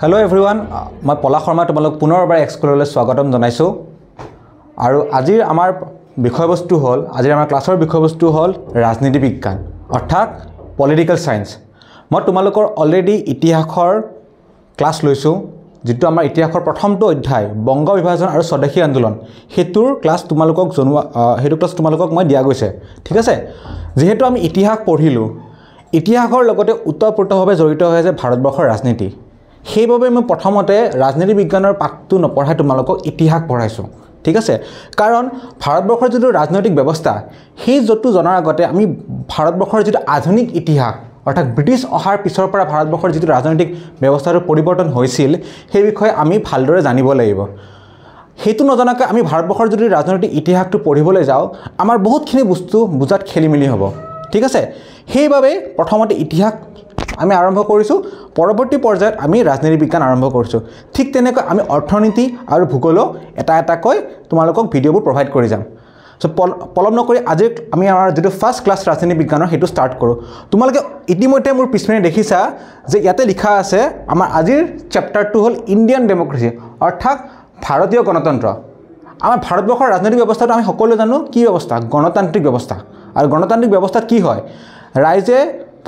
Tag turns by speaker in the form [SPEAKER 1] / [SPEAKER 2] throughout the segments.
[SPEAKER 1] Hello' everyone, মই পলাশ শৰ্মা তোমালোক পুনৰ এবাৰ এক্সকুললৈ স্বাগতম জনাইছোঁ। আৰু আজিৰ আমাৰ বিষয়বস্তু হ'ল, আজিৰ আমাৰ ক্লাছৰ বিষয়বস্তু হ'ল ৰাজনীতি বিজ্ঞান অৰ্থাৎ পলিটিকেল ছায়েন্স। মই তোমালোকৰ অলৰেডি ইতিহাসৰ ক্লাছ লৈছোঁ, যিটো আমাৰ ইতিহাসৰ প্ৰথমটো অধ্যায় বংগ বিভাজন আৰু স্বদেশী আন্দোলন, সেইটোৰ ক্লাছ তোমালোকক জনোৱা, সেইটো ক্লাছ তোমালোকক মই দিয়া গৈছে, ঠিক আছে। যিহেতু আমি ইতিহাস পঢ়িলোঁ, ইতিহাসৰ লগতে ওতঃপ্ৰোতভাৱে জড়িত হৈ আছে ভাৰতবৰ্ষৰ ৰাজনীতি, সেইবাবে মই প্ৰথমতে ৰাজনীতি বিজ্ঞানৰ পাঠটো নপঢ়াই তোমালোকক ইতিহাস পঢ়াইছোঁ, ঠিক আছে। কাৰণ ভাৰতবৰ্ষৰ যিটো ৰাজনৈতিক ব্যৱস্থা, সেই য'টো জনাৰ আগতে আমি ভাৰতবৰ্ষৰ যিটো আধুনিক ইতিহাস অৰ্থাৎ ব্ৰিটিছ অহাৰ পিছৰ পৰা ভাৰতবৰ্ষৰ যিটো ৰাজনৈতিক ব্যৱস্থাটোৰ পৰিৱৰ্তন হৈছিল, সেই বিষয়ে আমি ভালদৰে জানিব লাগিব। সেইটো নজনাকৈ আমি ভাৰতবৰ্ষৰ যদি ৰাজনৈতিক ইতিহাসটো পঢ়িবলৈ যাওঁ, আমাৰ বহুতখিনি বস্তু বুজাত খেলি মেলি হ'ব, ঠিক আছে। সেইবাবেই প্ৰথমতে ইতিহাস আমি আৰম্ভ কৰিছোঁ, পৰৱৰ্তী পৰ্যায়ত আমি ৰাজনীতি বিজ্ঞান আৰম্ভ কৰিছোঁ। ঠিক তেনেকৈ আমি অৰ্থনীতি আৰু ভূগোলো এটা এটাকৈ তোমালোকক ভিডিঅ'বোৰ প্ৰভাইড কৰি যাম। চ' পলম নকৰি আজি আমি আমাৰ যিটো ফাৰ্ষ্ট ক্লাছ ৰাজনীতি বিজ্ঞানৰ সেইটো ষ্টাৰ্ট কৰোঁ। তোমালোকে ইতিমধ্যে মোৰ পিছপিনে দেখিছা যে ইয়াতে লিখা আছে আমাৰ আজিৰ চেপ্টাৰটো হ'ল ইণ্ডিয়ান ডেম'ক্ৰেচি অৰ্থাৎ ভাৰতীয় গণতন্ত্ৰ। আমাৰ ভাৰতবৰ্ষৰ ৰাজনৈতিক ব্যৱস্থাটো আমি সকলোৱে জানো কি ব্যৱস্থা, গণতান্ত্ৰিক ব্যৱস্থা। আৰু গণতান্ত্ৰিক ব্যৱস্থাত কি হয়, ৰাইজে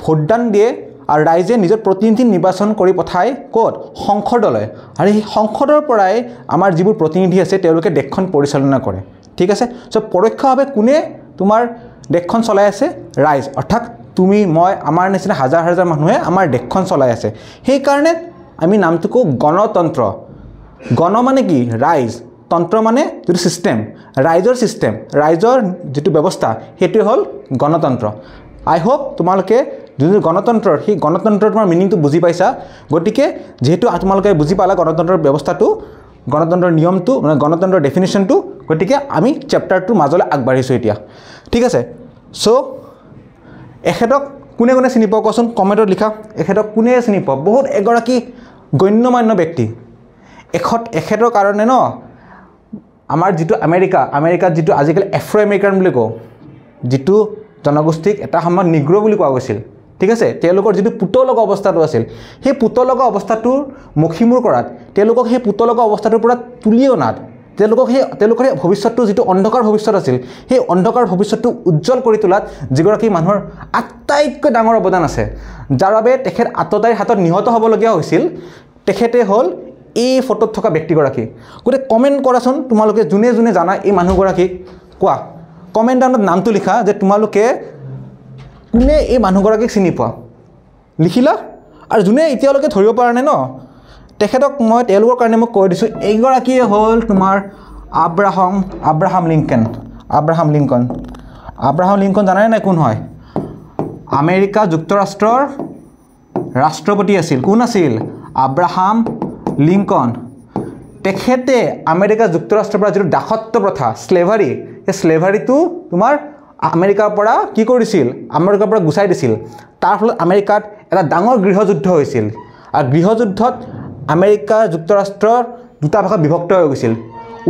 [SPEAKER 1] ভোটদান দিয়ে আৰু ৰাইজে নিজৰ প্ৰতিনিধি নিৰ্বাচন কৰি পঠায় ক'ত, সংসদলৈ। আৰু সেই সংসদৰ পৰাই আমাৰ যিবোৰ প্ৰতিনিধি আছে তেওঁলোকে দেশখন পৰিচালনা কৰে, ঠিক আছে। চ' পৰোক্ষভাৱে কোনে তোমাৰ দেশখন চলাই আছে, ৰাইজ, অৰ্থাৎ তুমি মই আমাৰ নিচিনা হাজাৰ হাজাৰ মানুহে আমাৰ দেশখন চলাই আছে। সেইকাৰণে আমি নামটোকো গণতন্ত্ৰ। গণ মানে কি, ৰাইজ, তন্ত্ৰ মানে যিটো ছিষ্টেম, ৰাইজৰ ছিষ্টেম, ৰাইজৰ যিটো ব্যৱস্থা, সেইটোৱে হ'ল গণতন্ত্ৰ। আই হোপ তোমালোকে যোনটো গণতন্ত্ৰৰ, সেই গণতন্ত্ৰৰ তোমাৰ মিনিংটো বুজি পাইছা। গতিকে যিহেতু তোমালোকে বুজি পালা গণতন্ত্ৰৰ ব্যৱস্থাটো, গণতন্ত্ৰৰ নিয়মটো, মানে গণতন্ত্ৰৰ ডেফিনেশ্যনটো, গতিকে আমি চেপ্টাৰটোৰ মাজলৈ আগবাঢ়িছোঁ এতিয়া, ঠিক আছে। চ' এখেতক কোনে কোনে চিনি পোৱা কোৱাচোন, কমেণ্টত লিখা, এখেতক কোনে চিনি পোৱা। বহুত এগৰাকী গণ্যমান্য ব্যক্তি। এখেতৰ কাৰণে ন আমাৰ যিটো আমেৰিকা, আমেৰিকাত যিটো আজিকালি এফ্ৰ' আমেৰিকান বুলি কওঁ, যিটো জনগোষ্ঠীক এটা সময়ত নিগ্ৰ বুলি কোৱা গৈছিল, ঠিক আছে, তেওঁলোকৰ যিটো পুতৌ লগা অৱস্থাটো আছিল, সেই পুতৌ লগা অৱস্থাটোৰ মষিমূৰ কৰাত, তেওঁলোকক সেই পুতৌ লগা অৱস্থাটোৰ পৰা তুলি অনাত, তেওঁলোকক সেই তেওঁলোকৰ সেই ভৱিষ্যতটো যিটো অন্ধকাৰ ভৱিষ্যত আছিল, সেই অন্ধকাৰ ভৱিষ্যতটো উজ্জ্বল কৰি তোলাত যিগৰাকী মানুহৰ আটাইতকৈ ডাঙৰ অৱদান আছে, যাৰ বাবে তেখেত আততাইৰ হাতত নিহত হ'বলগীয়া হৈছিল, তেখেতে হ'ল এই ফটোত থকা ব্যক্তিগৰাকী। গতিকে কমেণ্ট কৰাচোন তোমালোকে যোনে যোনে জানা এই মানুহগৰাকীক, কোৱা, কমেণ্ট ডাউনত নামটো লিখা যে তোমালোকে কোনে এই মানুহগৰাকীক চিনি পোৱা, লিখিলা। আৰু যোনে এতিয়ালৈকে ধৰিব পৰা নাই ন, তেখেতক মই তেওঁলোকৰ কাৰণে মই কৈ দিছোঁ, এইগৰাকীয়ে হ'ল তোমাৰ আব্ৰাহাম লিংকন। আব্ৰাহাম লিংকন জানানে নাই কোন হয়? আমেৰিকা যুক্তৰাষ্ট্ৰৰ ৰাষ্ট্ৰপতি আছিল। কোন আছিল? Abraham Lincoln. তেখেতে আমেৰিকা যুক্তৰাষ্ট্ৰৰ পৰা যিটো দাসত্ব প্ৰথা, শ্লেভাৰী, সেই শ্লেভাৰীটো তোমাৰ আমেৰিকাৰ পৰা কি কৰিছিল, আমেৰিকাৰ পৰা গুচাই দিছিল। তাৰ ফলত আমেৰিকাত এটা ডাঙৰ গৃহযুদ্ধ হৈছিল আৰু গৃহযুদ্ধত আমেৰিকা যুক্তৰাষ্ট্ৰৰ দুটা ভাগত বিভক্ত হৈ গৈছিল,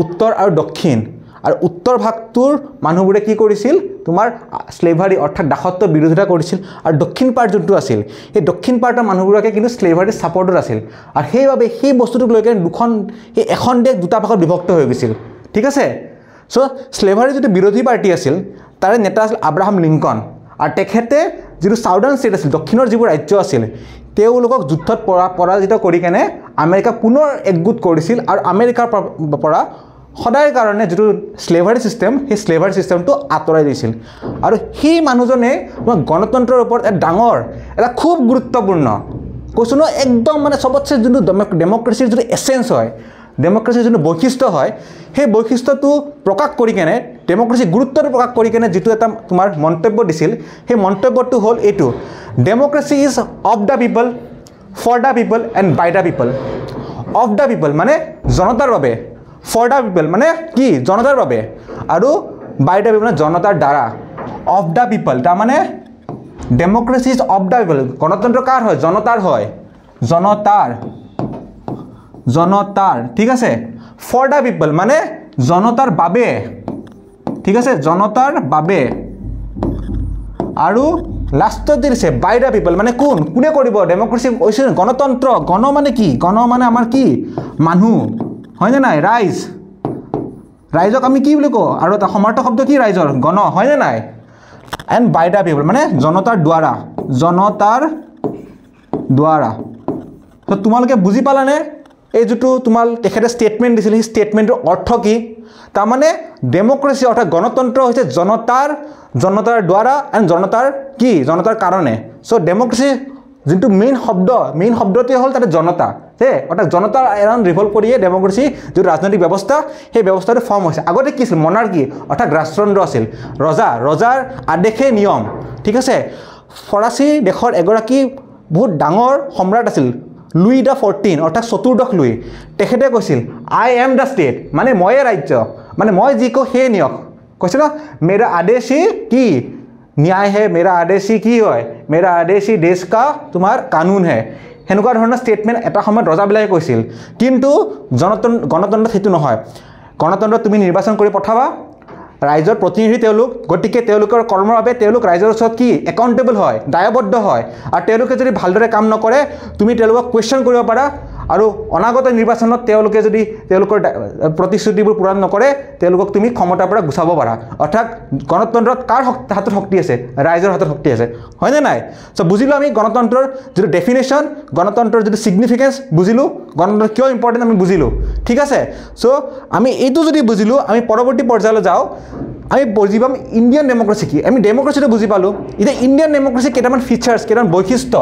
[SPEAKER 1] উত্তৰ আৰু দক্ষিণ। আৰু উত্তৰ ভাগটোৰ মানুহবোৰে কি কৰিছিল, তোমাৰ শ্লেভাৰী অৰ্থাৎ দাসত্ব বিৰোধিতা কৰিছিল, আৰু দক্ষিণ পাৰ্ট যোনটো আছিল, সেই দক্ষিণ পাৰ্টৰ মানুহবোৰকে কিন্তু শ্লেভাৰীৰ ছাপৰ্টত আছিল। আৰু সেইবাবে সেই বস্তুটোক লৈ কেনে দুখন, সেই এখন দেশ দুটা ভাগত বিভক্ত হৈ গৈছিল, ঠিক আছে। চ' শ্লেভাৰী যিটো বিৰোধী পাৰ্টি আছিল, তাৰে নেতা আছিল আব্ৰাহাম লিংকন। আৰু তেখেতে যিটো চাউদাৰ্ণ ষ্টেট আছিল, দক্ষিণৰ যিবোৰ ৰাজ্য আছিল, তেওঁলোকক যুদ্ধত পৰাজিত কৰি কেনে আমেৰিকা পুনৰ একগোট কৰিছিল আৰু আমেৰিকাৰ পৰা সদায় কাৰণে যিটো শ্লেভাৰী ছিষ্টেম, সেই শ্লেভাৰী ছিষ্টেমটো আঁতৰাই দিছিল। আৰু সেই মানুহজনে তোমাৰ গণতন্ত্ৰৰ ওপৰত এটা ডাঙৰ, এটা খুব গুৰুত্বপূৰ্ণ, কৈছোঁ ন, একদম মানে চবতছে যোনটো ডেম'ক্ৰেচিৰ যিটো এচেঞ্চ হয়, ডেম'ক্ৰেচিৰ যোনটো বৈশিষ্ট্য হয়, সেই বৈশিষ্ট্যটো প্ৰকাশ কৰি কেনে, ডেম'ক্ৰেচিৰ গুৰুত্বটো প্ৰকাশ কৰি কেনে যিটো এটা তোমাৰ মন্তব্য দিছিল, সেই মন্তব্যটো হ'ল এইটো, democracy is of the people, for the people and by the people. Of the people মানে জনতাৰ বাবে, ফৰ the people মানে কি, জনতাৰ বাবে, আৰু বাই the people মানে জনতাৰ দ্বাৰা। অফ the people তাৰমানে democracy is of the people, গণতন্ত্ৰ কাৰ হয়, জনতাৰ হয়, জনতাৰ, জনতাৰ, ঠিক আছে। ফৰ the people মানে জনতাৰ বাবে, ঠিক আছে, জনতাৰ বাবে, আৰু লাষ্টত যে দিছে বাই the people, মানে কোন কোনে কৰিব ডেম'ক্ৰেচি কৈছে গণতন্ত্ৰ। গণ মানে কি? গণ মানে আমাৰ কি? মানুহ, হয়নে নাই? ৰাইজ, ৰাইজক আমি কি বুলি কওঁ? আৰু এটা সমাৰ্থ শব্দ কি ৰাইজৰ? গণ, হয়নে নাই? এণ্ড বাই the people মানে জনতাৰ দ্বাৰা, জনতাৰ দ্বাৰা। ত' তোমালোকে বুজি পালানে এই যিটো তোমাৰ তেখেতে ষ্টেটমেণ্ট দিছিল, সেই ষ্টেটমেণ্টটোৰ অৰ্থ কি? তাৰমানে ডেম'ক্ৰেচি অৰ্থাৎ গণতন্ত্ৰ হৈছে জনতাৰ, জনতাৰ দ্বাৰা এণ্ড জনতাৰ কি? জনতাৰ কাৰণে। চ' ডেম'ক্ৰেচি যোনটো মেইন শব্দ, মেইন শব্দটোৱে হ'ল তাতে জনতা, দেই। অৰ্থাৎ জনতাৰ এৰাউণ্ড ৰিভল্ভ কৰিয়ে ডেম'ক্ৰেচি যিটো ৰাজনৈতিক ব্যৱস্থা, সেই ব্যৱস্থাটো ফৰ্ম হৈছে। আগতে কি আছিল? মনাৰ্কি অৰ্থাৎ ৰাজতন্ত্ৰ আছিল, ৰজা, ৰজাৰ আদেশে নিয়ম, ঠিক আছে। ফৰাচী দেশৰ এগৰাকী বহুত ডাঙৰ সম্ৰাট আছিল লুই the 14, অৰ্থাৎ চতুৰ্দশ লুই। তেখেতে কৈছিল I am the state, মানে ময়ে ৰাজ্য, মানে মই যি কওঁ সেয়ে নিয়ম। কৈছে ন, মেৰা আদেশী কি ন্যায় হে, মেৰা আদেশী কি হয়, মেৰা আদেশী দেশ কা তোমাৰ কানুন হে। সেনেকুৱা ধৰণৰ ষ্টেটমেণ্ট এটা সময়ত ৰজাবিলাকে কৈছিল। কিন্তু জনতন্ত্ৰ, গণতন্ত্ৰত সেইটো নহয়। গণতন্ত্ৰত তুমি নিৰ্বাচন কৰি পঠাবা, ৰাইজৰ প্ৰতিনিধি তেওঁলোক, গতিকে তেওঁলোকৰ কৰ্মৰ বাবে তেওঁলোক ৰাইজৰ ওচৰত কি একাউণ্টেবল হয়, দায়বদ্ধ হয়। আৰু তেওঁলোকে যদি ভালদৰে কাম নকৰে, তুমি তেওঁলোকক কুৱেশ্যন কৰিব পাৰা, আৰু অনাগত নিৰ্বাচনত তেওঁলোকে যদি তেওঁলোকৰ প্ৰতিশ্ৰুতিবোৰ পূৰণ নকৰে, তেওঁলোকক তুমি ক্ষমতাৰ পৰা গুচাব পাৰা। অৰ্থাৎ গণতন্ত্ৰত কাৰ হাতত শক্তি আছে? ৰাইজৰ হাতত শক্তি আছে, হয়নে নাই? চ' বুজিলোঁ আমি গণতন্ত্ৰৰ যিটো ডেফিনেশ্যন, গণতন্ত্ৰৰ যিটো ছিগনিফিকেঞ্চ বুজিলোঁ, গণতন্ত্ৰ কিয় ইম্পৰ্টেণ্ট আমি বুজিলোঁ, ঠিক আছে। চ' আমি এইটো যদি বুজিলোঁ, আমি পৰৱৰ্তী পৰ্যায়লৈ যাওঁ। আমি বুজি পাম ইণ্ডিয়ান ডেম'ক্ৰেচি কি। আমি ডেম'ক্ৰেচিটো বুজি পালোঁ। এতিয়া ইণ্ডিয়ান ডেম'ক্ৰেচি কেইটামান ফিচাৰ্ছ, কেইটামান বৈশিষ্ট্য।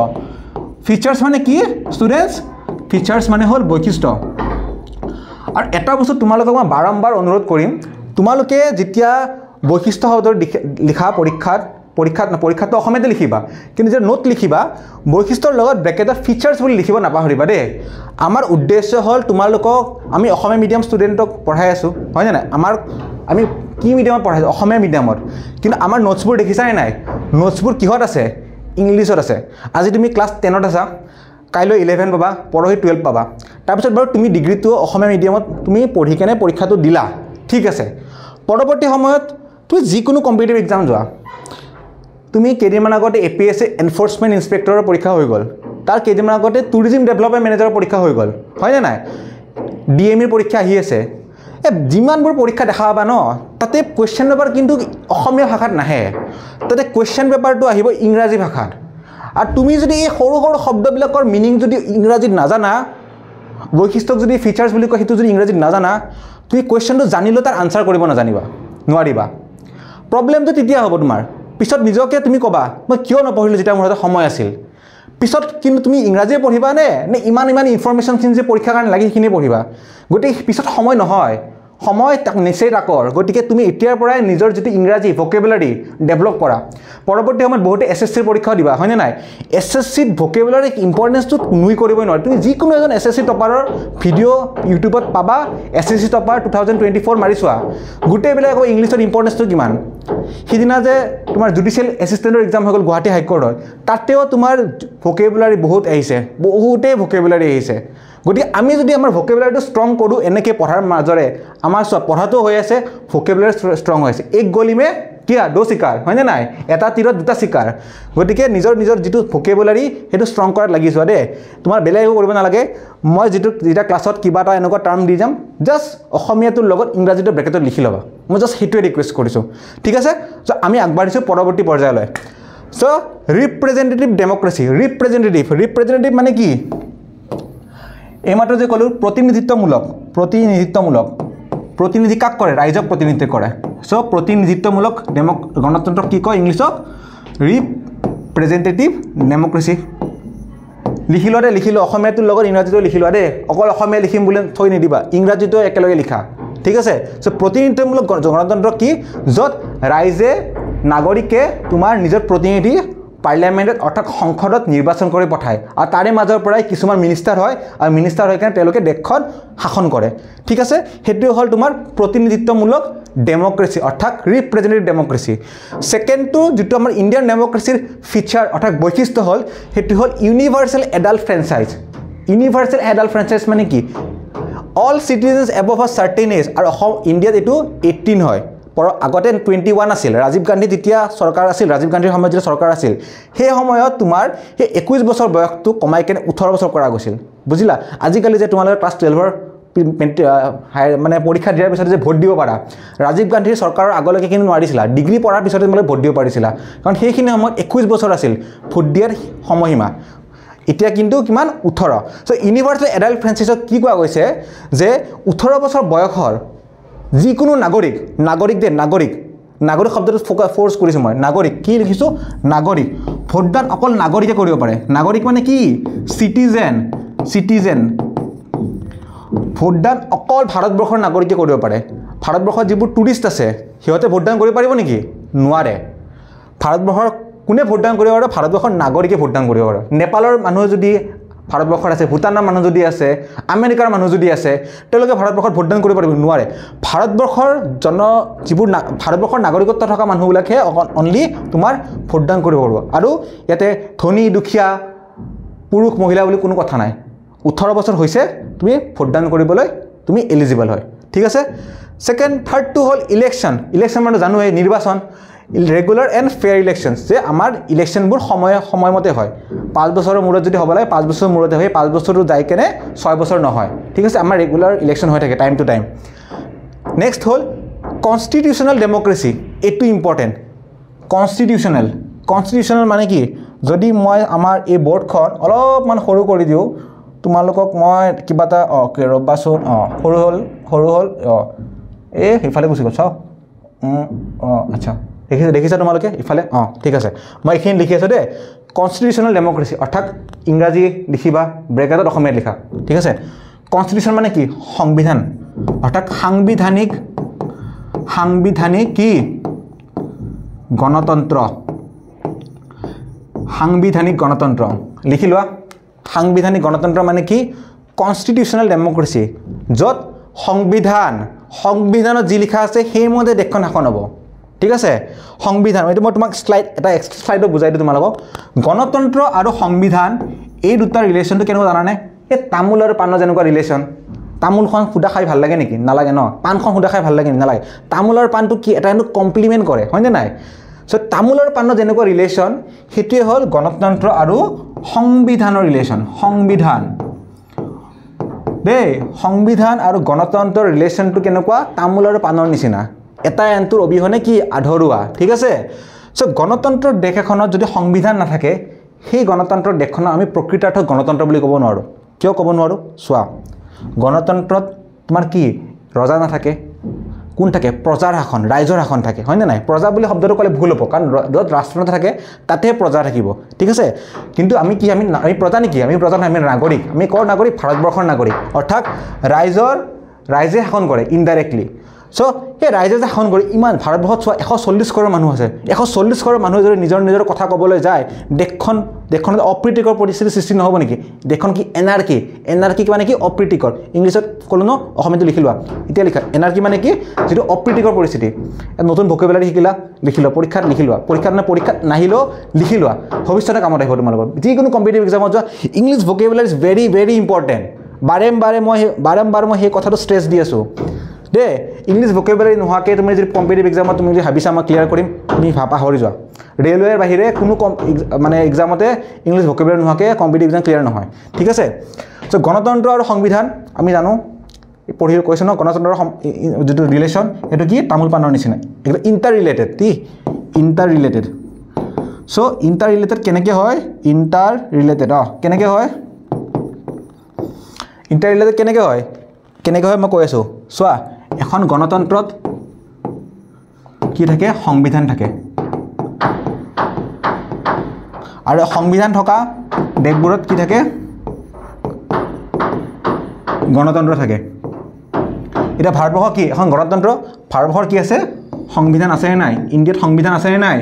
[SPEAKER 1] ফিচাৰ্ছ মানে কি ষ্টুডেণ্টছ? ফিচাৰ্ছ মানে হ'ল বৈশিষ্ট্য। আৰু এটা বস্তু তোমালোকক মই বাৰম্বাৰ অনুৰোধ কৰিম, তোমালোকে যেতিয়া বৈশিষ্ট্য শব্দৰ লিখা পৰীক্ষাত, পৰীক্ষাত পৰীক্ষাতটো অসমীয়াতে লিখিবা, কিন্তু যেতিয়া নোট লিখিবা, বৈশিষ্ট্যৰ লগত ব্ৰেকেটত ফিচাৰ্ছ বুলি লিখিব নাপাহৰিবা দেই। আমাৰ উদ্দেশ্য হ'ল তোমালোকক, আমি অসমীয়া মিডিয়াম ষ্টুডেণ্টক পঢ়াই আছোঁ, হয়নে নাই? আমাৰ আমি কি মিডিয়ামত পঢ়াইছোঁ? অসমীয়া মিডিয়ামত। কিন্তু আমাৰ নোটছবোৰ দেখিছানে নাই? নোটছবোৰ কিহত আছে? ইংলিছত আছে। আজি তুমি ক্লাছ 10ত আছা, কাইলৈ 11 পাবা, পৰহি 12 পাবা। তাৰপিছত বাৰু তুমি ডিগ্ৰীটো অসমীয়া মিডিয়ামত তুমি পঢ়ি কেনে পৰীক্ষাটো দিলা, ঠিক আছে। পৰৱৰ্তী সময়ত তুমি যিকোনো কম্পিটিটিভ এক্সাম যোৱা, তুমি কেইদিনমান আগতে APSC enforcement ইনস্পেক্টৰৰ পৰীক্ষা হৈ গ'ল, তাৰ কেইদিনমান আগতে টুৰিজিম ডেভেলপমেণ্ট মেনেজাৰৰ পৰীক্ষা হৈ গ'ল, হয়নে নাই? DMEৰ পৰীক্ষা আহি আছে। এই যিমানবোৰ পৰীক্ষা দেখা পাবা ন, তাতে কুৱেশ্যন পেপাৰ কিন্তু অসমীয়া ভাষাত নাহে, তাতে কুৱেশ্যন পেপাৰটো আহিব ইংৰাজী ভাষাত। আৰু তুমি যদি এই সৰু সৰু শব্দবিলাকৰ মিনিং যদি ইংৰাজীত নাজানা, বৈশিষ্ট্যক যদি ফিচাৰ্ছ বুলি কয় সেইটো যদি ইংৰাজীত নাজানা, তুমি কুৱেশ্যনটো জানিলেও তাৰ আনচাৰ কৰিব নাজানিবা, নোৱাৰিবা। প্ৰব্লেমটো তেতিয়া হ'ব তোমাৰ। পিছত নিজকে তুমি ক'বা, মই কিয় নপঢ়িলোঁ যেতিয়া মোৰ হাতত সময় আছিল। পিছত কিন্তু তুমি ইংৰাজীয়ে পঢ়িবা নে নে ইমান ইমান ইনফৰ্মেশ্যনখিনি যে পৰীক্ষাৰ কাৰণে লাগে সেইখিনিয়ে পঢ়িবা? গতিকে পিছত সময় নহয়, সময় তাক নিচেই তাকৰ। গতিকে তুমি এতিয়াৰ পৰাই নিজৰ যিটো ইংৰাজী ভকেবুলাৰী ডেভেলপ কৰা। পৰৱৰ্তী সময়ত বহুতে SSCৰ পৰীক্ষাও দিবা, হয়নে নাই? SSCত ভকেবুলাৰী ইম্পৰ্টেঞ্চটো নুই কৰিবই নোৱাৰে। তুমি যিকোনো এজন SSC টপাৰৰ ভিডিঅ' ইউটিউবত পাবা, SSC topper 2024 মাৰি চোৱা, গোটেইবিলাক আকৌ ইংলিছৰ ইম্পৰ্টেঞ্চটো কিমান। সিদিনা যে তোমাৰ জুডিচিয়েল এছিষ্টেণ্টৰ এক্সাম হৈ গ'ল গুৱাহাটী হাইকোৰ্টত, তাতেও তোমাৰ ভকেবুলাৰী বহুত আহিছে, বহুতেই ভকেবুলাৰী আহিছে। গতিকে আমি যদি আমাৰ ভকেবুলাৰীটো ষ্ট্ৰং কৰোঁ এনেকৈ পঢ়াৰ মাজৰে, আমাৰ চোৱা পঢ়াটো হৈ আছে, ভকেবুলাৰী ষ্ট্ৰং হৈ আছে। এক গলিমে কিয়া দো চিকাৰ, হয়নে নাই? এটা তীৰত দুটা চিকাৰ। গতিকে নিজৰ নিজৰ যিটো ভকেবুলাৰী সেইটো ষ্ট্ৰং কৰাত লাগি যোৱা দেই। তোমাৰ বেলেগ একো কৰিব নালাগে। মই যিটো যেতিয়া ক্লাছত কিবা এটা এনেকুৱা টাৰ্ম দি যাম, জাষ্ট অসমীয়াটোৰ লগত ইংৰাজীটো ব্ৰেকেটত লিখি ল'বা। মই জাষ্ট সেইটোৱে ৰিকুৱেষ্ট কৰিছোঁ, ঠিক আছে? চ' আমি আগবাঢ়িছোঁ পৰৱৰ্তী পৰ্যায়লৈ। চ' ৰিপ্ৰেজেণ্টেটিভ ডেম'ক্ৰেচি, ৰিপ্ৰেজেণ্টেটিভ, ৰিপ্ৰেজেণ্টেটিভ মানে কি? এইমাত্ৰ যে ক'লোঁ প্ৰতিনিধিত্বমূলক, প্ৰতিনিধিত্বমূলক, প্ৰতিনিধি কাক কৰে? ৰাইজক প্ৰতিনিধিত্ব কৰে। চ' প্ৰতিনিধিত্বমূলক গণতন্ত্ৰক কি কয় ইংলিছত? Representative democracy. লিখি লোৱা দেই, লিখি লোৱা, অসমীয়াটোৰ লগত ইংৰাজীটো লিখি লোৱা দেই। অকল অসমীয়া লিখিম বুলি থৈ নিদিবা, ইংৰাজীটো একেলগে লিখা, ঠিক আছে? চ' প্ৰতিনিধিত্বমূলক গণতন্ত্ৰ কি? য'ত ৰাইজে, নাগৰিকে তোমাৰ নিজৰ প্ৰতিনিধি পাৰ্লিয়ামেণ্টত অৰ্থাৎ সংসদত নিৰ্বাচন কৰি পঠায়, আৰু তাৰে মাজৰ পৰাই কিছুমান মিনিষ্টাৰ হয়, আৰু মিনিষ্টাৰ হৈ কেনে তেওঁলোকে দেশখন শাসন কৰে, ঠিক আছে? সেইটোৱে হ'ল তোমাৰ প্ৰতিনিধিত্বমূলক ডেম'ক্ৰেচি অৰ্থাৎ ৰিপ্ৰেজেণ্টেটিভ ডেম'ক্ৰেচি। ছেকেণ্ডটো যিটো আমাৰ ইণ্ডিয়ান ডেম'ক্ৰেচিৰ ফিচাৰ অৰ্থাৎ বৈশিষ্ট্য হ'ল, সেইটো হ'ল universal adult franchise. Universal adult franchise মানে কি? All citizens above a certain age, আৰু অসম ইণ্ডিয়াত এইটো 18 হয়, আগতে 21 আছিল, ৰাজীৱ গান্ধী তেতিয়া চৰকাৰ আছিল, ৰাজীৱ গান্ধীৰ সময়ত যেতিয়া চৰকাৰ আছিল সেই সময়ত তোমাৰ সেই 21 বছৰ বয়সটো কমাই কেনে 18 বছৰ কৰা গৈছিল, বুজিলা। আজিকালি যে তোমালোকে ক্লাছ 12ৰ মানে পৰীক্ষা দিয়াৰ পিছতে যে ভোট দিব পাৰা, ৰাজীৱ গান্ধীৰ চৰকাৰৰ আগলৈকে কিন্তু নোৱাৰিছিলা, ডিগ্ৰী পঢ়াৰ পিছতে তোমালোকে ভোট দিব পাৰিছিলা, কাৰণ সেইখিনি সময়ত 21 বছৰ আছিল ভোট দিয়াৰ সময়সীমা। এতিয়া কিন্তু কিমান 18। চ' ইউনিভাৰ্চেল এডাল্ট ফ্ৰেঞ্চাইজত কি কোৱা গৈছে যে 18 বছৰ বয়সৰ যিকোনো নাগৰিক, নাগৰিক দে, নাগৰিক, নাগৰিক শব্দটো ফ'ৰ্চ কৰিছোঁ মই, নাগৰিক কি লিখিছোঁ, নাগৰিক, ভোটদান অকল নাগৰিকে কৰিব পাৰে। নাগৰিক মানে কি? Citizen, citizen. ভোটদান অকল ভাৰতবৰ্ষৰ নাগৰিকে কৰিব পাৰে। ভাৰতবৰ্ষৰ যিবোৰ টুৰিষ্ট আছে সিহঁতে ভোটদান কৰিব পাৰিব নেকি? নোৱাৰে। ভাৰতবৰ্ষৰ কোনে ভোটদান কৰিব পাৰে? ভাৰতবৰ্ষৰ নাগৰিকে ভোটদান কৰিব পাৰে। নেপালৰ মানুহ যদি ভাৰতবৰ্ষত আছে, ভূটানৰ মানুহ যদি আছে, আমেৰিকাৰ মানুহ যদি আছে, তেওঁলোকে ভাৰতবৰ্ষত ভোটদান কৰিব পাৰিব নোৱাৰে। ভাৰতবৰ্ষৰ যিবোৰ ভাৰতবৰ্ষৰ নাগৰিকত্ব থকা মানুহবিলাকহে অনলি তোমাৰ ভোটদান কৰিব পাৰিব। আৰু ইয়াতে ধনী দুখীয়া পুৰুষ মহিলা বুলি কোনো কথা নাই, 18 বছৰ হৈছে তুমি ভোটদান কৰিবলৈ তুমি এলিজিবল হয়, ঠিক আছে। ছেকেণ্ড থাৰ্ডটো হ'ল ইলেকশ্যন। ইলেকশ্যন মানে জানোৱেই নিৰ্বাচন, ৰেগুলাৰ এণ্ড ফেয়াৰ ইলেকশ্যনছ, যে আমাৰ ইলেকশ্যনবোৰ সময়মতে হয়। 5 বছৰৰ মূৰত যদি হ'ব লাগে 5 বছৰৰ মূৰতে হয়, 5 বছৰটো যাই কেনে 6 বছৰ নহয়, ঠিক আছে। আমাৰ ৰেগুলাৰ ইলেকশ্যন হৈ থাকে টাইম টু টাইম। নেক্সট হ'ল কনষ্টিটিউশ্যনেল ডেম'ক্ৰেচি, এইটো ইম্পৰ্টেণ্ট। কনষ্টিটিউশ্যনেল, কনষ্টিটিউশ্যনেল মানে কি? যদি মই আমাৰ এই বৰ্ডখন অলপমান সৰু কৰি দিওঁ তোমালোকক, মই কিবা এটা ৰ'বাচোন, সৰু হ'ল, সৰু হ'ল, এই সেইফালে গুচি গ'ল, চাওঁ, আচ্ছা দেখিছা, দেখিছা তোমালোকে ইফালে, ঠিক আছে, মই এইখিনি লিখি আছোঁ দেই। কনষ্টিটিউশ্যনেল ডেম'ক্ৰেচি অৰ্থাৎ ইংৰাজী লিখিবা, ব্ৰেকেটত অসমীয়াত লিখা, ঠিক আছে। কনষ্টিটিউশ্যন মানে কি? সংবিধান, অৰ্থাৎ সাংবিধানিক, সাংবিধানিক কি? গণতন্ত্ৰ, সাংবিধানিক গণতন্ত্ৰ লিখি লোৱা। সাংবিধানিক গণতন্ত্ৰ মানে কি? কনষ্টিটিউশ্যনেল ডেম'ক্ৰেচি, য'ত সংবিধান, সংবিধানত যি লিখা আছে সেইমতে দেশখন শাসন হ'ব, ঠিক আছে। সংবিধান, এইটো মই তোমাক শ্লাইড এটা এক্সট্ৰা শ্লাইডত বুজাই দিওঁ তোমালোকক। গণতন্ত্ৰ আৰু সংবিধান এই দুটাৰ ৰিলেশ্যনটো কেনেকুৱা জানানে? এই তামোল আৰু পাণৰ যেনেকুৱা ৰিলেশ্যন। তামোলখন সুদা খাই ভাল লাগে নেকি? নালাগে ন। পাণখন সুদা খাই ভাল লাগে নেকি? নালাগে। তামোল আৰু পাণটো কি এটা কিন্তু কমপ্লিমেণ্ট কৰে, হয়নে নাই? চ' তামোল আৰু পাণৰ যেনেকুৱা ৰিলেশ্যন, সেইটোৱে হ'ল গণতন্ত্ৰ আৰু সংবিধানৰ ৰিলেশ্যন। সংবিধান দেই, সংবিধান আৰু গণতন্ত্ৰৰ ৰিলেশ্যনটো কেনেকুৱা? তামোল আৰু পাণৰ নিচিনা, এটা আনটোৰ অবিহনে কি আধৰুৱা, ঠিক আছে। চ' গণতন্ত্ৰৰ দেশ এখনত যদি সংবিধান নাথাকে, সেই গণতন্ত্ৰৰ দেশখনক আমি প্ৰকৃতাৰ্থত গণতন্ত্ৰ বুলি ক'ব নোৱাৰোঁ। কিয় ক'ব নোৱাৰোঁ? চোৱা, গণতন্ত্ৰত তোমাৰ কি ৰজা নাথাকে, কোন থাকে? প্ৰজাৰ শাসন, ৰাইজৰ শাসন থাকে, হয়নে নাই? প্ৰজা বুলি শব্দটো ক'লে ভুল হ'ব, কাৰণ য'ত ৰাষ্ট্ৰতন্ত্ৰ থাকে তাতেহে প্ৰজা থাকিব, ঠিক আছে। কিন্তু আমি কি, আমি আমি প্ৰজা নেকি? আমি প্ৰজা নহয়, আমি নাগৰিক। আমি কৰ নাগৰিক? ভাৰতবৰ্ষৰ নাগৰিক, অৰ্থাৎ ৰাইজে শাসন কৰে ইনডাইৰেক্টলি। চ' সেই ৰাইজে যে শাসন কৰি, ইমান ভাৰতবৰ্ষত চোৱা 140 কৰোৰ মানুহ আছে, 140 কৰোৰ মানুহে যদি নিজৰ নিজৰ কথা ক'বলৈ যায়, দেশখনত অপ্ৰীতিকৰ পৰিস্থিতিৰ সৃষ্টি নহ'ব নেকি? দেশখন কি এনাৰ্কি? এনাৰ্কি মানে কি? অপ্ৰীতিকৰ। ইংলিছত ক'লোঁ ন, অসমীয়াটো লিখি লোৱা, এতিয়া লিখা। এনাৰ্কি মানে কি? যিটো অপ্ৰীতিকৰ পৰিস্থিতি। নতুন ভকেবুলাৰী শিকিলা, লিখি লোৱা, পৰীক্ষাত লিখি লোৱা, পৰীক্ষাত মানে পৰীক্ষাত নাহিলেও লিখি লোৱা, ভৱিষ্যতে কামত আহিব তোমালোকৰ। যিকোনো কম্পিটিটিভ এক্সামত যোৱা, English vocabulary is very very important. বাৰম্বাৰ মই সেই কথাটো ষ্ট্ৰেছ দি আছোঁ দেই। ইংলিছ ভকেবুলাৰী নোহোৱাকৈ তুমি যদি কম্পিটিটিভ এক্সামত তুমি যদি ভাবিছা মই ক্লিয়াৰ কৰিম, তুমি পাহৰি যোৱা। ৰেলৱেৰ বাহিৰে কোনো মানে এক্সামতে ইংলিছ ভকেবুলাৰী নোহোৱাকৈ কম্পিটিটিভ এক্সাম ক্লিয়াৰ নহয়, ঠিক আছে। চ' গণতন্ত্ৰ আৰু সংবিধান আমি জানো, পঢ়ি কৈছোঁ ন, গণতন্ত্ৰৰ যিটো ৰিলেশ্যন সেইটো কি? তামোল পাণৰ নিচিনা, একদম ইণ্টাৰ ৰিলেটেড। কি ইণ্টাৰ ৰিলেটেড? চ' ইণ্টাৰ ৰিলেটেড কেনেকৈ হয়? ইণ্টাৰ ৰিলেটেড কেনেকৈ হয়? ইণ্টাৰ ৰিলেটেড কেনেকৈ হয়? কেনেকৈ হয় মই কৈ আছোঁ, চোৱা। এখন গণতন্ত্ৰত কি থাকে? সংবিধান থাকে, আৰু সংবিধান থকা দেশবোৰত কি থাকে? গণতন্ত্ৰ থাকে। এতিয়া ভাৰতবৰ্ষ কি এখন গণতন্ত্ৰ? ভাৰতবৰ্ষৰ কি আছে? সংবিধান আছেনে নাই? ইণ্ডিয়াত সংবিধান আছেনে নাই?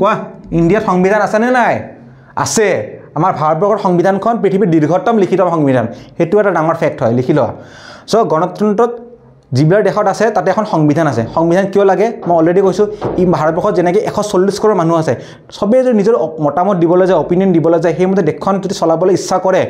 [SPEAKER 1] কোৱা, ইণ্ডিয়াত সংবিধান আছেনে নাই? আছে। আমাৰ ভাৰতবৰ্ষৰ সংবিধানখন পৃথিৱীৰ দীৰ্ঘতম লিখিত সংবিধান, সেইটো এটা ডাঙৰ ফেক্ট হয়, লিখি লোৱা। চ' গণতন্ত্ৰত যিবিলাক দেশত আছে তাতে এখন সংবিধান আছে। সংবিধান কিয় লাগে মই অলৰেডি কৈছোঁ। ই ভাৰতবৰ্ষত যেনেকৈ 140 কৰোৰ মানুহ আছে, চবেই যদি নিজৰ মতামত দিবলৈ যায়, অপিনিয়ন দিবলৈ যায়, সেইমতে দেশখন যদি চলাবলৈ ইচ্ছা কৰে,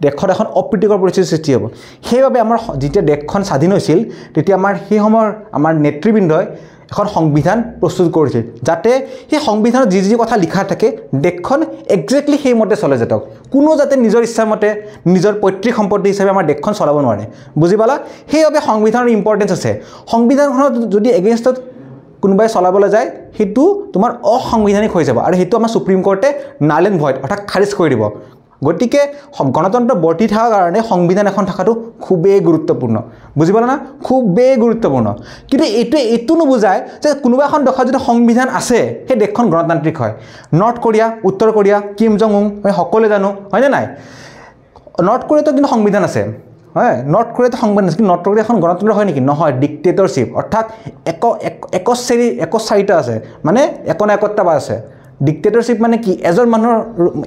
[SPEAKER 1] দেশত এখন অপ্ৰীতিকৰ পৰিস্থিতিৰ সৃষ্টি হ'ব। সেইবাবে আমাৰ যেতিয়া দেশখন স্বাধীন হৈছিল তেতিয়া আমাৰ সেই সময়ৰ আমাৰ নেতৃবৃন্দই এখন সংবিধান প্ৰস্তুত কৰিছিল, যাতে সেই সংবিধানত যি যি কথা লিখা থাকে দেশখন একজেক্টলি সেইমতে চলে যাতক, কোনো যাতে নিজৰ ইচ্ছামতে নিজৰ পৈতৃক সম্পত্তি হিচাপে আমাৰ দেশখন চলাব নোৱাৰে। বুজি পালা? সেইবাবে সংবিধানৰ ইম্পৰ্টেঞ্চ আছে। সংবিধানখনত যদি এগেইনষ্টত কোনোবাই চলাবলৈ যায় সেইটো তোমাৰ অসাংবিধানিক হৈ যাব, আৰু সেইটো আমাৰ সুপ্ৰিম কোৰ্টে নাল এণ্ড ভইড অৰ্থাৎ খাৰিজ কৰি দিব। গতিকে গণতন্ত্ৰ বৰ্তি থকাৰ কাৰণে সংবিধান এখন থকাটো খুবেই গুৰুত্বপূৰ্ণ। বুজি পালা না? খুবেই গুৰুত্বপূৰ্ণ। কিন্তু এইটোৱে এইটো নুবুজায় যে কোনোবা এখন দেশত যদি সংবিধান আছে সেই দেশখন গণতান্ত্ৰিক হয়। নৰ্থ কোৰিয়া, উত্তৰ কোৰিয়া, কিম জং উং আমি সকলোৱে জানো, হয়নে নাই? নৰ্থ কোৰিয়াতো কিন্তু সংবিধান আছে, হয়, নৰ্থ কোৰিয়াতো সংবিধান আছে, কিন্তু নৰ্থ কোৰিয়া এখন গণতন্ত্ৰ হয় নেকি? নহয়, ডিক্টেটৰশ্বিপ, অৰ্থাৎ একচাৰিটা আছে, মানে একনায়কত্ববাদ আছে। ডিক্টেটৰশ্বিপ মানে কি? এজন মানুহৰ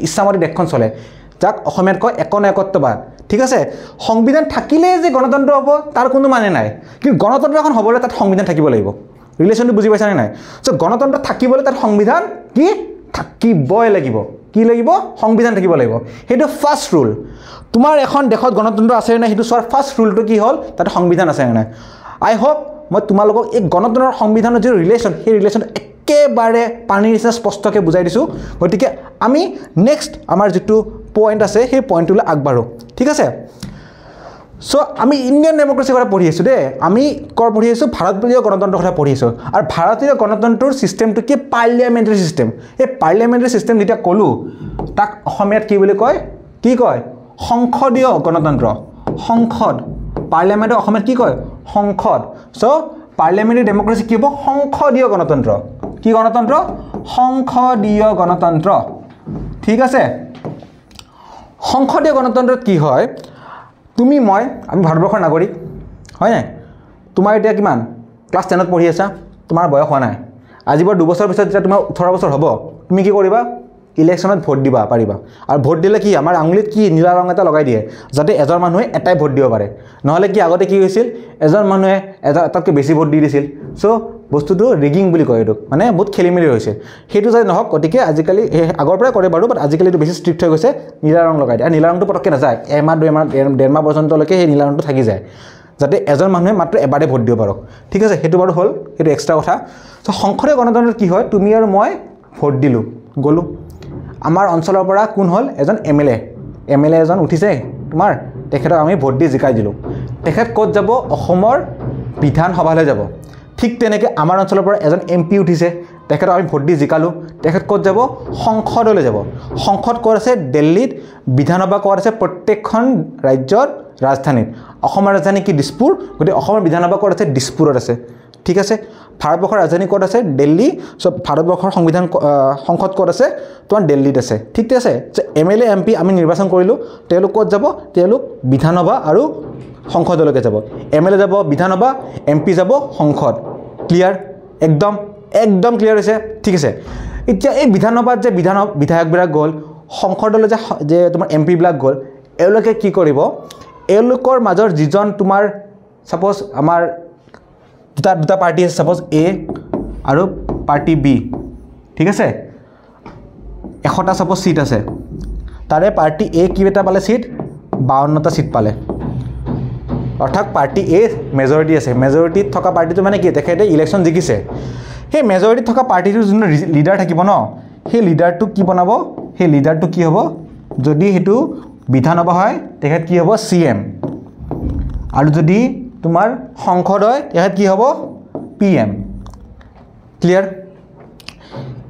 [SPEAKER 1] ইচ্ছামতে দেশখন চলে, যাক অসমীয়াত কয় একনায়কত্ববাদ। ঠিক আছে? সংবিধান থাকিলেই যে গণতন্ত্ৰ হ'ব তাৰ কোনো মানে নাই, কিন্তু গণতন্ত্ৰ এখন হ'বলৈ তাত সংবিধান থাকিব লাগিব। ৰিলেশ্যনটো বুজি পাইছানে নাই? চ' গণতন্ত্ৰ থাকিবলৈ তাত সংবিধান কি থাকিবই লাগিব। কি লাগিব? সংবিধান থাকিব লাগিব। সেইটো ফাৰ্ষ্ট ৰুল। তোমাৰ এখন দেশত গণতন্ত্ৰ আছে নে নাই সেইটো চোৱাৰ ফাৰ্ষ্ট ৰুলটো কি হ'ল? তাত সংবিধান আছে নে নাই। আই হোপ মই তোমালোকক এই গণতন্ত্ৰৰ সংবিধানৰ যিটো ৰিলেশ্যন, সেই ৰিলেশ্যন একেবাৰে পানীৰ নিচিনা স্পষ্টকৈ বুজাই দিছোঁ। গতিকে আমি নেক্সট আমাৰ যিটো পইণ্ট আছে সেই পইণ্টটোলৈ আগবাঢ়োঁ। ঠিক আছে? চ' আমি ইণ্ডিয়ান ডেম'ক্ৰেচিৰ কথা পঢ়ি আছোঁ দেই। আমি কৰ পঢ়ি আছোঁ? ভাৰতীয় গণতন্ত্ৰৰ কথা পঢ়ি আছোঁ। আৰু ভাৰতীয় গণতন্ত্ৰৰ ছিষ্টেমটো কি? Parliamentary system. এই পাৰ্লিয়ামেণ্টাৰী ছিষ্টেম যেতিয়া ক'লোঁ, তাক অসমীয়াত কি বুলি কয়? কি কয়? সংসদীয় গণতন্ত্ৰ। সংসদ, পাৰ্লিয়ামেণ্টৰ অসমীয়াত কি কয়? সংসদ। চ' পাৰ্লিয়ামেণ্টাৰী ডেম'ক্ৰেচি কি হ'ব? সংসদীয় গণতন্ত্ৰ। কি গণতন্ত্ৰ? সংসদীয় গণতন্ত্ৰ। ঠিক আছে? সংসদীয় গণতন্ত্ৰত কি হয়? তুমি মই, আমি ভাৰতবৰ্ষৰ নাগৰিক, হয় নাই? তোমাৰ এতিয়া কিমান? ক্লাছ 10ত পঢ়ি আছা, তোমাৰ বয়স হোৱা নাই। আজি বাৰু 2 বছৰ পিছত যেতিয়া তোমাৰ 18 বছৰ হ'ব, তুমি কি কৰিবা? ইলেকশ্যনত ভোট দিবা পাৰিবা। আৰু ভোট দিলে কি আমাৰ আঙুলিত কি নীলা ৰং এটা লগাই দিয়ে, যাতে এজন মানুহে এটাই ভোট দিব পাৰে। নহ'লে কি আগতে কি হৈছিল? এজন মানুহে এটাতকৈ বেছি ভোট দি দিছিল। চ' বস্তুটো ৰিগিং বুলি কয় এইটোক, মানে বহুত খেলি মেলি হৈছে। সেইটো যাতে নহওক, গতিকে আজিকালি আগৰ পৰাই কৰে বাৰু, বাট আজিকালি এইটো বেছি ষ্ট্ৰিক্ট হৈ গৈছে, নীলা ৰং লগাই দিয়ে। আৰু নীলা ৰংটো পটককৈ নাযায়, এমাহ দুমাহ ডেৰমাহ পৰ্যন্তলৈকে সেই নীলা ৰংটো থাকি যায়, যাতে এজন মানুহে মাত্ৰ এবাৰে ভোট দিব পাৰক। ঠিক আছে, সেইটো বাৰু হ'ল, সেইটো এক্সট্ৰা কথা। চ' সংসদীয় গণতন্ত্ৰত কি হয়? তুমি আৰু মই ভোট দিলোঁ, গ'লোঁ, আমাৰ অঞ্চলৰ পৰা কোন হ'ল? এজন এম এল এ এজন উঠিছে তোমাৰ, তেখেতক আমি ভোট দি জিকাই দিলোঁ। তেখেত ক'ত যাব? অসমৰ বিধানসভালৈ যাব। ঠিক তেনেকৈ আমাৰ অঞ্চলৰ পৰা এজন এম পি উঠিছে, তেখেতক আমি ভোট দি জিকালোঁ, তেখেত ক'ত যাব? সংসদলৈ যাব। সংসদ ক'ত আছে? দিল্লীত। বিধানসভা ক'ত আছে? প্ৰত্যেকখন ৰাজ্যৰ ৰাজধানীত। অসমৰ ৰাজধানী কি? দিছপুৰ। গতিকে অসমৰ বিধানসভা ক'ত আছে? দিছপুৰত আছে। ঠিক আছে? ভাৰতবৰ্ষৰ ৰাজধানী ক'ত আছে? দিল্লী। চ' ভাৰতবৰ্ষৰ সংবিধান সংসদ ক'ত আছে? তোমাৰ দিল্লীত আছে। ঠিক আছে? যে M L A, M P আমি নিৰ্বাচন কৰিলোঁ, তেওঁলোক ক'ত যাব? তেওঁলোক বিধানসভা আৰু সংসদলৈকে যাব। এম এল এ যাব বিধানসভা, এম পি যাব সংসদ। ক্লিয়াৰ? একদম একদম ক্লিয়াৰ হৈছে। ঠিক আছে? এতিয়া এই বিধানসভাত যে বিধায়কবিলাক গ'ল, সংসদলৈ যে তোমাৰ এম পিবিলাক গ'ল, এওঁলোকে কি কৰিব? এওঁলোকৰ মাজৰ যিজন তোমাৰ ছাপ'জ আমাৰ দুটা পাৰ্টি আছে, ছাপ'জ এ আৰু পাৰ্টি বি, ঠিক আছে? 100টা ছাপ'জ চিট আছে, তাৰে পাৰ্টি এ কিটা পালে চিট? 52টা চিট পালে। অৰ্থাৎ পাৰ্টি এ মেজৰিটি আছে। মেজৰিটিত থকা পাৰ্টিটো মানে কি? তেখেতে ইলেকশ্যন জিকিছে। সেই মেজৰিটিত থকা পাৰ্টিটোৰ যোনটো লিডাৰ থাকিব ন, সেই লিডাৰটোক কি বনাব? সেই লিডাৰটো কি হ'ব? যদি সেইটো বিধানসভা হয় তেখেত কি হ'ব? C M. আৰু যদি তোমাৰ সংসদ হয় তেখেত কি হ'ব? P M. Clear?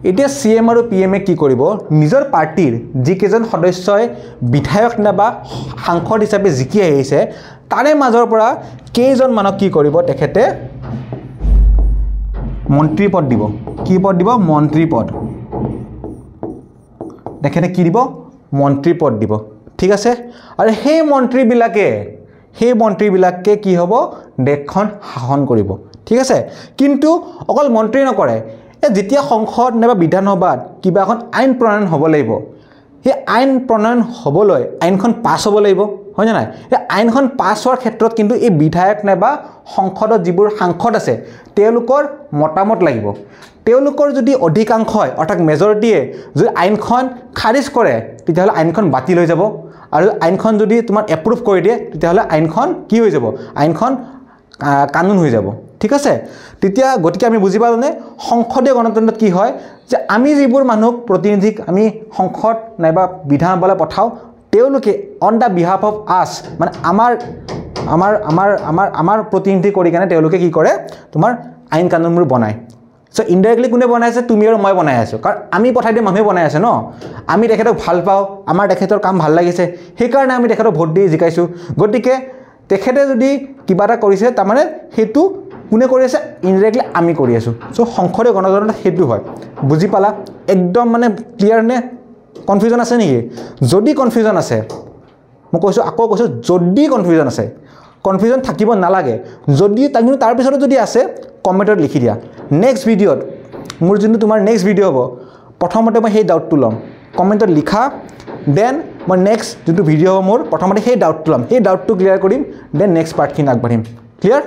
[SPEAKER 1] এতিয়া চি এম আৰু পি এমে কি কৰিব? নিজৰ পাৰ্টীৰ যিকেইজন সদস্যই বিধায়ক নাইবা সাংসদ হিচাপে জিকি আহিছে, তাৰে মাজৰ পৰা কেইজনমানক কি কৰিব? তেখেতে মন্ত্ৰী পদ দিব। কি পদ দিব? মন্ত্ৰী পদ। তেখেতে কি দিব? মন্ত্ৰী পদ দিব। ঠিক আছে? আৰু সেই মন্ত্ৰীবিলাকে কি হ'ব? দেশখন শাসন কৰিব। ঠিক আছে? কিন্তু অকল মন্ত্ৰী নকৰে, এই যেতিয়া সংসদ নাইবা বিধানসভাত কিবা এখন আইন প্ৰণয়ন হ'ব লাগিব, সেই আইন প্ৰণয়ন হ'বলৈ আইনখন পাছ হ'ব লাগিব, হয়নে নাই? এই আইনখন পাছ হোৱাৰ ক্ষেত্ৰত কিন্তু এই বিধায়ক নাইবা সংসদত যিবোৰ সাংসদ আছে তেওঁলোকৰ মতামত লাগিব। তেওঁলোকৰ যদি অধিকাংশই অৰ্থাৎ মেজৰিটিয়ে যদি আইনখন খাৰিজ কৰে, তেতিয়াহ'লে আইনখন বাতিল হৈ যাব। আৰু আইনখন যদি তোমাৰ এপ্ৰুভ কৰি দিয়ে তেতিয়াহ'লে আইনখন কি হৈ যাব, আইনখন কানুন হৈ যাব। ঠিক আছে, তেতিয়া গতিকে আমি বুজি পালোঁনে সংসদীয় গণতন্ত্ৰত কি হয় যে আমি যিবোৰ মানুহক প্ৰতিনিধিক আমি সংসদ নাইবা বিধানসভালৈ পঠাওঁ, তেওঁলোকে on the behalf of us, মানে আমাৰ আমাৰ আমাৰ আমাৰ আমাৰ প্ৰতিনিধি কৰি কেনে তেওঁলোকে কি কৰে, তোমাৰ আইন কানুনবোৰ বনায়। চ' ইনডাইৰেক্টলি কোনে বনাইছে, তুমি আৰু মই বনাই আছোঁ, কাৰণ আমি পঠাই দিয়া মানুহে বনাই আছে ন। আমি তেখেতক ভাল পাওঁ, আমাৰ তেখেতৰ কাম ভাল লাগিছে, সেইকাৰণে আমি তেখেতক ভোট দি জিকাইছোঁ। গতিকে তেখেতে যদি কিবা এটা কৰিছে, তাৰমানে সেইটো কোনে কৰি আছে, ইনডাইৰেক্টলি আমি কৰি আছোঁ। চ' সংসদীয় গণতন্ত্ৰত সেইটো হয়। বুজি পালা একদম মানে ক্লিয়াৰ নে? কনফিউজন আছে নেকি? যদি কনফিউজন আছে, মই কৈছোঁ, আকৌ কৈছোঁ, যদি কনফিউজন আছে, কনফিউজন থাকিব নালাগে। যদি কিন্তু তাৰপিছতো যদি আছে, কমেণ্টত লিখি দিয়া। নেক্সট ভিডিঅ'ত মোৰ যোনটো তোমাৰ নেক্সট ভিডিঅ' হ'ব, প্ৰথমতে মই সেই ডাউটটো ল'ম, কমেণ্টত লিখা। Then মই নেক্সট যোনটো ভিডিঅ' হ'ব মোৰ, প্ৰথমতে সেই ডাউটটো ল'ম, সেই ডাউটটো ক্লিয়াৰ কৰিম, then next পাৰ্টখিনি আগবাঢ়িম। ক্লিয়াৰ?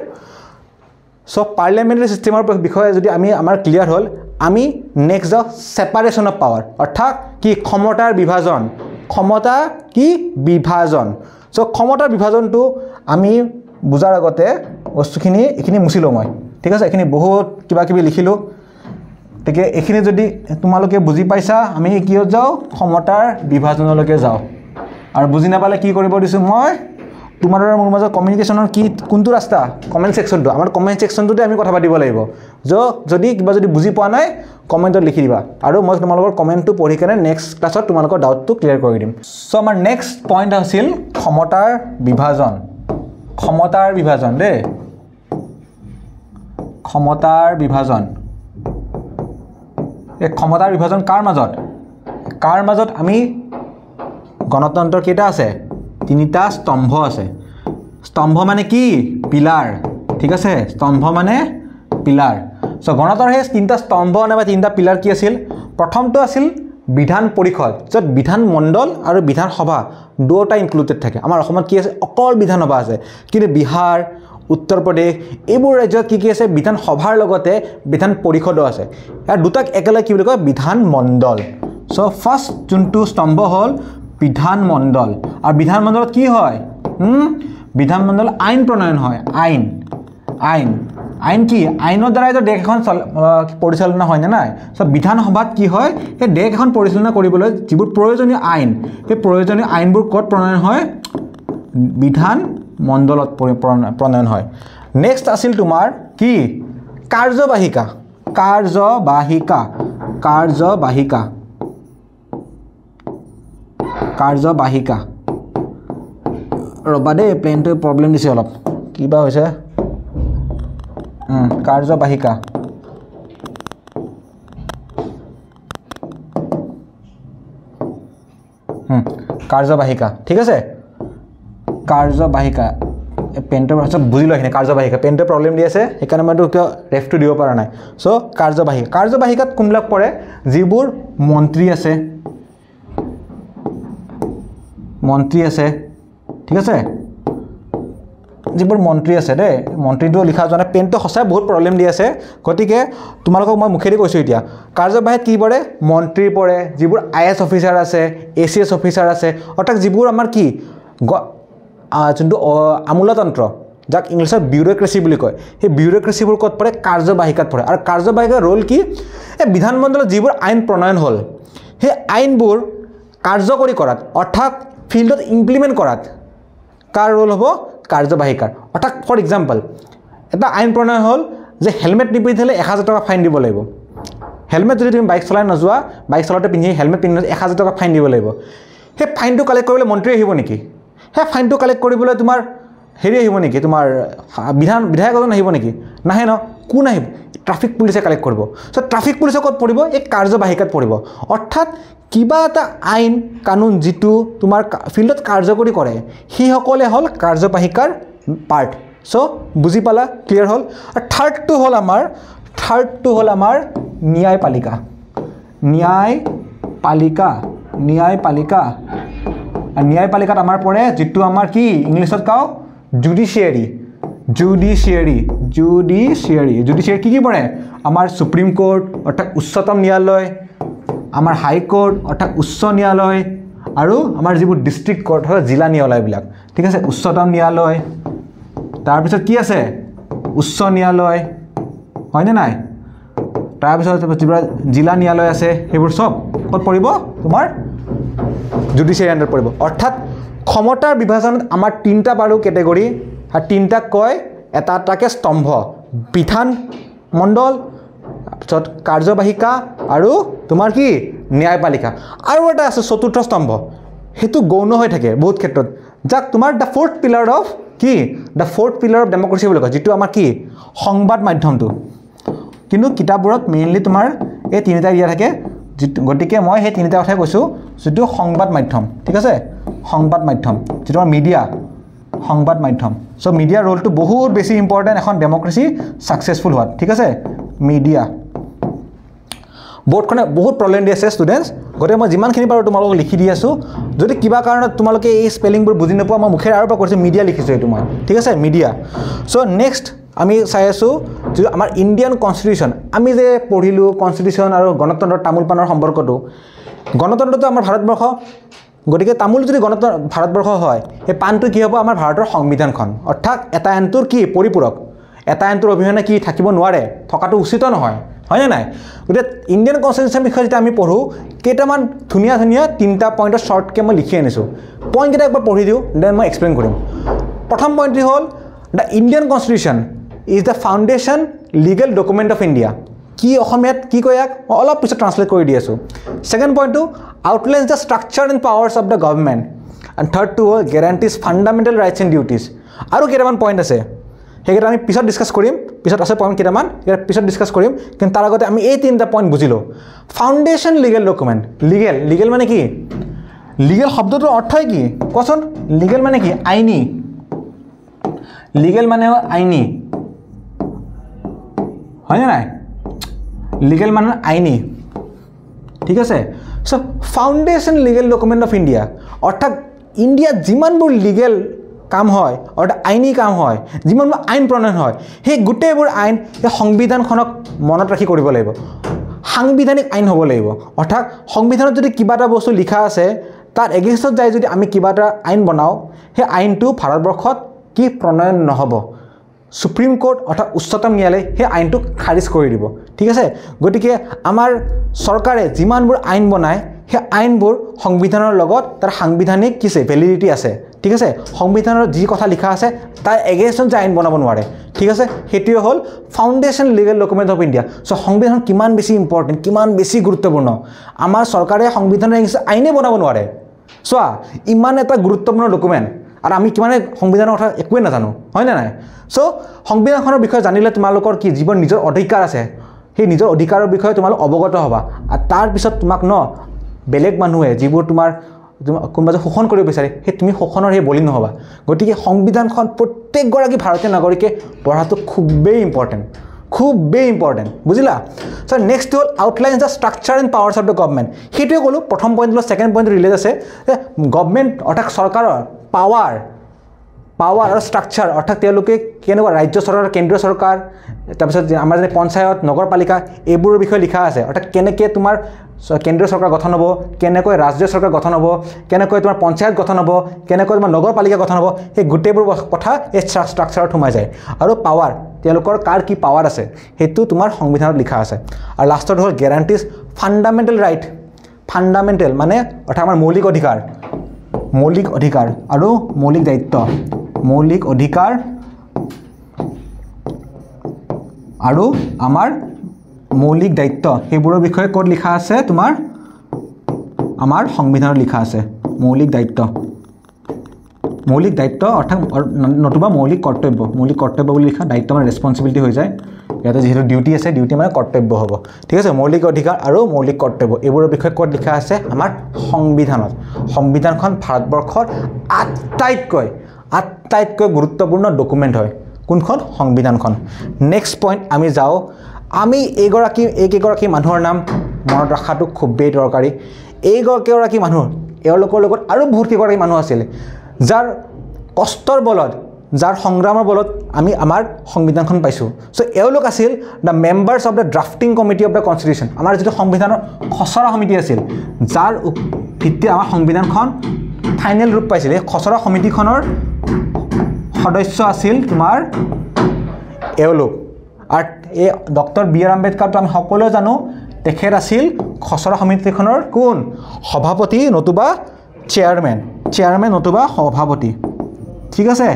[SPEAKER 1] চ' পাৰ্লিয়ামেণ্টাৰী ছিষ্টেমৰ বিষয়ে যদি আমি আমাৰ ক্লিয়াৰ হ'ল, আমি নেক্সট যাওঁ ছেপাৰেশ্যন অফ পাৱাৰ, অৰ্থাৎ কি, ক্ষমতাৰ বিভাজন। ক্ষমতা কি বিভাজন। চ' ক্ষমতাৰ বিভাজনটো আমি বুজাৰ আগতে বস্তুখিনি এইখিনি মুচিলোঁ মই, ঠিক আছে, এইখিনি বহুত কিবা কিবি লিখিলোঁ। গতিকে এইখিনি যদি তোমালোকে বুজি পাইছা, আমি কিহত যাওঁ, ক্ষমতাৰ বিভাজনলৈকে যাওঁ। আৰু বুজি নাপালে কি কৰিব দিছোঁ মই, তোমাৰ আৰু মোৰ মাজত কমিউনিকেশ্যনৰ কি কোনটো ৰাস্তা, কমেণ্ট ছেকশ্যনটো, আমাৰ কমেণ্ট ছেকশ্যনটোতে আমি কথা পাতিব লাগিব। যদি কিবা যদি বুজি পোৱা নাই, কমেণ্টত লিখি দিবা, আৰু মই তোমালোকৰ কমেণ্টটো পঢ়ি কেনে নেক্সট ক্লাছত তোমালোকৰ ডাউটটো ক্লিয়াৰ কৰি দিম। চ' আমাৰ নেক্সট পইণ্ট আছিল ক্ষমতাৰ বিভাজন। ক্ষমতাৰ বিভাজন দেই, ক্ষমতাৰ বিভাজন। এই ক্ষমতাৰ বিভাজন কাৰ মাজত, কাৰ মাজত আমি গণতন্ত্ৰৰ কেইটা আছে, তিনিটা স্তম্ভ আছে। স্তম্ভ মানে কি, পিলাৰ। ঠিক আছে, স্তম্ভ মানে পিলাৰ। চ' গণতন্ত্ৰৰ সেই তিনিটা স্তম্ভ নাইবা তিনিটা পিলাৰ কি আছিল, প্ৰথমটো আছিল বিধান পৰিষদ, য'ত বিধানমণ্ডল আৰু বিধানসভা দুয়োটা ইনক্লুডেড থাকে। আমাৰ অসমত কি আছে, অকল বিধানসভা আছে, কিন্তু বিহাৰ, উত্তৰ প্ৰদেশ এইবোৰ ৰাজ্যত কি কি আছে, বিধানসভাৰ লগতে বিধান পৰিষদো আছে। ইয়াৰ দুটাক একেলগে কি বুলি কয়, বিধানমণ্ডল। চ' ফাৰ্ষ্ট যোনটো স্তম্ভ হ'ল বিধানমণ্ডল। আৰু বিধানমণ্ডলত কি হয়, বিধানমণ্ডল আইন প্ৰণয়ন হয়। আইন, আইন, আইন কি, আইনৰ দ্বাৰাইতো দেশ এখন পৰিচালনা হয়নে নাই। চ' বিধানসভাত কি হয়, সেই দেশ এখন পৰিচালনা কৰিবলৈ যিবোৰ প্ৰয়োজনীয় আইন, সেই প্ৰয়োজনীয় আইনবোৰ ক'ত প্ৰণয়ন হয়, বিধানমণ্ডলত প্ৰণয়ন হয়। নেক্সট আছিল তোমাৰ কি, কাৰ্যবাহিকা। কাৰ্যবাহিকা, কাৰ্যবাহিকা, কাৰ্যবাহিকা। ৰ'বা দেই, প্লেনটোৱে প্ৰব্লেম দিছে অলপ, কিবা হৈছে। কাৰ্যবাহিকা, কাৰ্যবাহিকা, ঠিক আছে, কাৰ্যবাহিকা। পেণ্টৰ চব বুজি লোৱা এইখিনি, কাৰ্যবাহিকা পেণ্টৰ প্ৰব্লেম দি আছে, সেইকাৰণে মই এইটো কিয় ৰেফটো দিব পৰা নাই। চ' কাৰ্যবাহিকা, কাৰ্যবাহিকাত কোনবিলাক পৰে, যিবোৰ মন্ত্ৰী আছে, মন্ত্ৰী আছে, ঠিক আছে, যিবোৰ মন্ত্ৰী আছে দেই, মন্ত্ৰীটো লিখা যোৱা নাই, পেণ্টটো সঁচাই বহুত প্ৰব্লেম দি আছে, গতিকে তোমালোকক মই মুখেদি কৈছোঁ। এতিয়া কাৰ্যবাহীত কি পৰে, মন্ত্ৰী পৰে, যিবোৰ I S officer আছে, এ চি এছ অফিচাৰ আছে, অৰ্থাৎ যিবোৰ আমাৰ কি যোনটো আমোলাতন্ত্ৰ, যাক ইংলিছত বিউৰ'ক্ৰেচি বুলি কয়, সেই বিউৰ'ক্ৰেচিবোৰ ক'ত পৰে, কাৰ্যবাহিকাত পৰে। আৰু কাৰ্যবাহিকাৰ ৰোল কি, এই বিধানমণ্ডলত যিবোৰ আইন প্ৰণয়ন হ'ল, সেই আইনবোৰ কাৰ্যকৰী কৰাত, অৰ্থাৎ ফিল্ডত ইমপ্লিমেণ্ট কৰাত কাৰ ৰোল হ'ব, কাৰ্যবাহিকাৰ। অৰ্থাৎ ফৰ এক্সাম্পল, এটা আইন প্ৰণয়ন হ'ল যে হেলমেট নিপিন্ধিলে 1000 টকা ফাইন দিব লাগিব। হেলমেট যদি তুমি বাইক চলাই নোযোৱা, বাইক চলাওঁতে পিন্ধি হেলমেট পিন্ধি 1000 টকা ফাইন দিব লাগিব। সেই ফাইনটো কালেক্ট কৰিবলৈ মন্ত্ৰী আহিব নেকি? সেই ফাইনটো কালেক্ট কৰিবলৈ তোমাৰ হেৰি আহিব নেকি, তোমাৰ বিধায়ক এজন আহিব নেকি? নাহে ন। কোন আহিব? ট্ৰাফিক পুলিচে কালেক্ট কৰিব। চ' ট্ৰাফিক পুলিচে ক'ত পৰিব? এই কাৰ্যবাহিকাত পৰিব। অৰ্থাৎ কিবা এটা আইন কানুন যিটো তোমাৰ ফিল্ডত কাৰ্যকৰী কৰে, সেইসকলে হ'ল কাৰ্যবাহিকাৰ পাৰ্ট। চ' বুজি পালা, ক্লিয়াৰ হ'ল। আৰু থাৰ্ডটো হ'ল আমাৰ ন্যায়পালিকা। ন্যায়পালিকা, ন্যায়পালিকা। আৰু ন্যায়পালিকাত আমাৰ পৰে যিটো আমাৰ কি ইংলিছত কওঁ জুডিচিয়াৰী। জুডিচিয়াৰী, জুডিচিয়াৰী, জুডিচিয়াৰী কি কি পৰে? আমাৰ সুপ্ৰিম কোৰ্ট অৰ্থাৎ উচ্চতম ন্যায়ালয়, আমাৰ হাইকোৰ্ট অৰ্থাৎ উচ্চ ন্যায়ালয়, আৰু আমাৰ যিবোৰ ডিষ্ট্ৰিক্ট কোৰ্ট হয়, জিলা ন্যায়ালয়বিলাক, ঠিক আছে? উচ্চতম ন্যায়ালয়, তাৰপিছত কি আছে? উচ্চ ন্যায়ালয়, হয়নে নাই? তাৰপিছত যিবিলাক জিলা ন্যায়ালয় আছে, সেইবোৰ চব ক'ত পৰিব? তোমাৰ জুডিচিয়াৰী আণ্ডাৰত পৰিব। অৰ্থাৎ ক্ষমতাৰ বিভাজনত আমাৰ তিনিটা বাৰু কেটেগৰী, আৰু তিনিটাক কয় এটা এটাকে স্তম্ভ: বিধান মণ্ডল, তাৰপিছত কাৰ্যবাহিকা আৰু তোমাৰ কি ন্যায়পালিকা। আৰু এটা আছে চতুৰ্থ স্তম্ভ, সেইটো গৌণ হৈ থাকে বহুত ক্ষেত্ৰত, যাক তোমাৰ the fourth pillar of কি, the fourth pillar of democracy বুলি কয়, যিটো আমাৰ কি সংবাদ মাধ্যমটো। কিন্তু কিতাপবোৰত মেইনলি তোমাৰ এই তিনিটাই দিয়া থাকে, যিটো গতিকে মই সেই তিনিটা কথাই কৈছোঁ, যিটো সংবাদ মাধ্যম, ঠিক আছে? সংবাদ মাধ্যম যিটো আমাৰ মিডিয়া, সংবাদ মাধ্যম। চ' মিডিয়াৰ ৰোলটো বহুত বেছি ইম্পৰ্টেণ্ট এখন ডেম'ক্ৰেচি ছাকচেছফুল হোৱাত, ঠিক আছে? মিডিয়া বৰ্ডখনে বহুত প্ৰব্লেম দি আছে ষ্টুডেণ্টছ, গতিকে মই যিমানখিনি পাৰোঁ তোমালোকক লিখি দি আছোঁ। যদি কিবা কাৰণত তোমালোকে এই স্পেলিংবোৰ বুজি নোপোৱা, মই মুখেৰে আৰু এবাৰ কৈছোঁ, মিডিয়া লিখিছোঁ এইটো মই, ঠিক আছে? মিডিয়া। চ' নেক্সট আমি চাই আছোঁ যিটো আমাৰ ইণ্ডিয়ান কনষ্টিটিউশ্যন। আমি যে পঢ়িলোঁ কনষ্টিটিউশ্যন আৰু গণতন্ত্ৰৰ তামোল পাণৰ সম্পৰ্কটো। গণতন্ত্ৰটো আমাৰ ভাৰতবৰ্ষ, গতিকে তামোল যদি গণতন্ত্ৰ ভাৰতবৰ্ষ হয়, সেই পাণটো কি হ'ব? আমাৰ ভাৰতৰ সংবিধানখন। অৰ্থাৎ এটা আইনটোৰ কি পৰিপূৰক, এটা আইনটোৰ অবিহনে কি থাকিব নোৱাৰে, থকাটো উচিত নহয়, হয়নে নাই? গতিকে ইণ্ডিয়ান কনষ্টিটিউশ্যন বিষয়ে যেতিয়া আমি পঢ়োঁ, কেইটামান ধুনীয়া ধুনীয়া তিনিটা পইণ্টৰ শ্বৰ্টকৈ মই লিখি আনিছোঁ। পইণ্টকেইটা একবাৰ পঢ়ি দিওঁ, then মই এক্সপ্লেইন কৰিম। প্ৰথম পইণ্টটো হ'ল the Indian constitution is the foundation legal document of India. কি অসমীয়াত কি কয় ইয়াক মই অলপ পিছত ট্ৰান্সলেট কৰি দি আছোঁ। ছেকেণ্ড পইণ্টটো outlines the structure and powers of the government. And থাৰ্ডটো হ'ল guarantees fundamental rights and duties. আৰু কেইটামান পইণ্ট আছে, সেইকেইটা আমি পিছত ডিছকাছ কৰিম, পিছত আছে পইণ্ট কেইটামান, সেইকেইটা পিছত ডিছকাছ কৰিম। কিন্তু তাৰ আগতে আমি এই তিনিটা পইণ্ট বুজিলোঁ। Foundation legal document, legal, legal মানে কি? লিগেল শব্দটোৰ অৰ্থই কি কোৱাচোন? লিগেল মানে কি? আইনী। লিগেল মানে আইনী, হয়নে নাই? লিগেল মানে আইনী, ঠিক আছে? So foundation legal document of India, অৰ্থাৎ ইণ্ডিয়াত যিমানবোৰ লিগেল কাম হয়, অৰ্থাৎ আইনী কাম হয়, যিমানবোৰ আইন প্ৰণয়ন হয়, সেই গোটেইবোৰ আইন সেই সংবিধানখনক মনত ৰাখি কৰিব লাগিব। সাংবিধানিক আইন হ'ব লাগিব। অৰ্থাৎ সংবিধানত যদি কিবা এটা বস্তু লিখা আছে, তাৰ এগেইনষ্টত যাই যদি আমি কিবা এটা আইন বনাওঁ, সেই আইনটো ভাৰতবৰ্ষত কি প্ৰণয়ন নহ'ব। সুপ্ৰিম কোৰ্ট অৰ্থাৎ উচ্চতম ন্যায়ালয়ে সেই আইনটোক খাৰিজ কৰি দিব, ঠিক আছে? গতিকে আমাৰ চৰকাৰে যিমানবোৰ আইন বনায়, সেই আইনবোৰ সংবিধানৰ লগত তাৰ সাংবিধানিক কি আছে, ভেলিডিটি আছে, ঠিক আছে? সংবিধানত যি কথা লিখা আছে তাৰ এগেইনষ্টত যে আইন বনাব নোৱাৰে, ঠিক আছে? সেইটোৱে হ'ল foundation legal document of India. So সংবিধান কিমান বেছি ইম্পৰ্টেণ্ট, কিমান বেছি গুৰুত্বপূৰ্ণ, আমাৰ চৰকাৰে সংবিধানৰ এগেইনষ্টত আইনে বনাব নোৱাৰে। চোৱা, ইমান এটা গুৰুত্বপূৰ্ণ ডকুমেণ্ট, আৰু আমি কিমানে সংবিধানৰ কথা একোৱেই নাজানো, হয়নে নাই? চ' সংবিধানখনৰ বিষয়ে জানিলে তোমালোকৰ কি জীৱন নিজৰ অধিকাৰ আছে, সেই নিজৰ অধিকাৰৰ বিষয়ে তোমালোক অৱগত হ'বা। আৰু তাৰপিছত তোমাক ন বেলেগ মানুহে যিবোৰ তোমাৰ কোনোবা যে শোষণ কৰিব বিচাৰে, সেই তুমি শোষণৰ সেই বলি নহ'বা। গতিকে সংবিধানখন প্ৰত্যেকগৰাকী ভাৰতীয় নাগৰিকে পঢ়াটো খুবেই ইম্পৰ্টেণ্ট, খুবেই ইম্পৰ্টেণ্ট, বুজিলা? চ' নেক্সট হ'ল outlines the structure and powers of the government. সেইটোৱে ক'লোঁ, প্ৰথম পইণ্ট হ'ল ছেকেণ্ড পইণ্ট ৰিলেট আছে যে গভমেণ্ট অৰ্থাৎ চৰকাৰৰ পাৱাৰ, পাৱাৰ আৰু ষ্ট্ৰাকচাৰ, অৰ্থাৎ তেওঁলোকে কেনেকুৱা ৰাজ্য চৰকাৰ, কেন্দ্ৰীয় চৰকাৰ, তাৰপিছত আমাৰ যেনে পঞ্চায়ত, নগৰপালিকা, এইবোৰৰ বিষয়ে লিখা আছে। অৰ্থাৎ কেনেকৈ তোমাৰ কেন্দ্ৰীয় চৰকাৰ গঠন হ'ব, কেনেকৈ ৰাজ্য চৰকাৰ গঠন হ'ব, কেনেকৈ তোমাৰ পঞ্চায়ত গঠন হ'ব, কেনেকৈ তোমাৰ নগৰপালিকা গঠন হ'ব, সেই গোটেইবোৰ কথা এই ষ্ট্ৰাকচাৰত সোমাই যায়। আৰু পাৱাৰ, তেওঁলোকৰ কাৰ কি পাৱাৰ আছে সেইটো তোমাৰ সংবিধানত লিখা আছে। আৰু লাষ্টত হ'ল গেৰাণ্টিজ ফাণ্ডামেণ্টেল ৰাইট। ফাণ্ডামেণ্টেল মানে অৰ্থাৎ আমাৰ মৌলিক অধিকাৰ, মৌলিক অধিকাৰ আৰু মৌলিক দায়িত্ব, মৌলিক অধিকাৰ আৰু আমাৰ মৌলিক দায়িত্ব, সেইবোৰৰ বিষয়ে ক'ত লিখা আছে? তোমাৰ আমাৰ সংবিধানত লিখা আছে। মৌলিক দায়িত্ব, মৌলিক দায়িত্ব অৰ্থাৎ নতুবা মৌলিক কৰ্তব্য, মৌলিক কৰ্তব্য বুলি লিখা, দায়িত্ব মানে ৰেচপনচিবিলিটি হৈ যায়। ইয়াতে যিহেতু ডিউটি আছে, ডিউটি মানে কৰ্তব্য হ'ব, ঠিক আছে? মৌলিক অধিকাৰ আৰু মৌলিক কৰ্তব্য এইবোৰৰ বিষয়ে ক'ত লিখা আছে? আমাৰ সংবিধানত। সংবিধানখন ভাৰতবৰ্ষৰ আটাইতকৈ আটাইতকৈ গুৰুত্বপূৰ্ণ ডকুমেণ্ট হয়। কোনখন? সংবিধানখন। নেক্সট পইণ্ট আমি যাওঁ। আমি এইকেইগৰাকী মানুহৰ নাম মনত ৰখাটো খুবেই দৰকাৰী। এইকেইগৰাকী মানুহ, এওঁলোকৰ লগত আৰু বহুত কেইগৰাকী মানুহ আছিল, যাৰ কষ্টৰ বলত, যাৰ সংগ্ৰামৰ বলত আমি আমাৰ সংবিধানখন পাইছোঁ। চ' এওঁলোক আছিল the members of the drafting committee of the constitution. আমাৰ যিটো সংবিধানৰ খচৰা সমিতি আছিল, যাৰ ভিত্তিত আমাৰ সংবিধানখন ফাইনেল ৰূপ পাইছিল। এই খচৰা সমিতিখনৰ সদস্য আছিল তোমাৰ এওঁলোক। আৰু এই ডক্টৰ বি আৰ আম্বেদকাৰটো আমি সকলোৱে জানো, তেখেত আছিল খচৰা সমিতিখনৰ কোন? সভাপতি নতুবা চেয়াৰমেন, চেয়াৰমেন নতুবা সভাপতি। ঠিক আছে,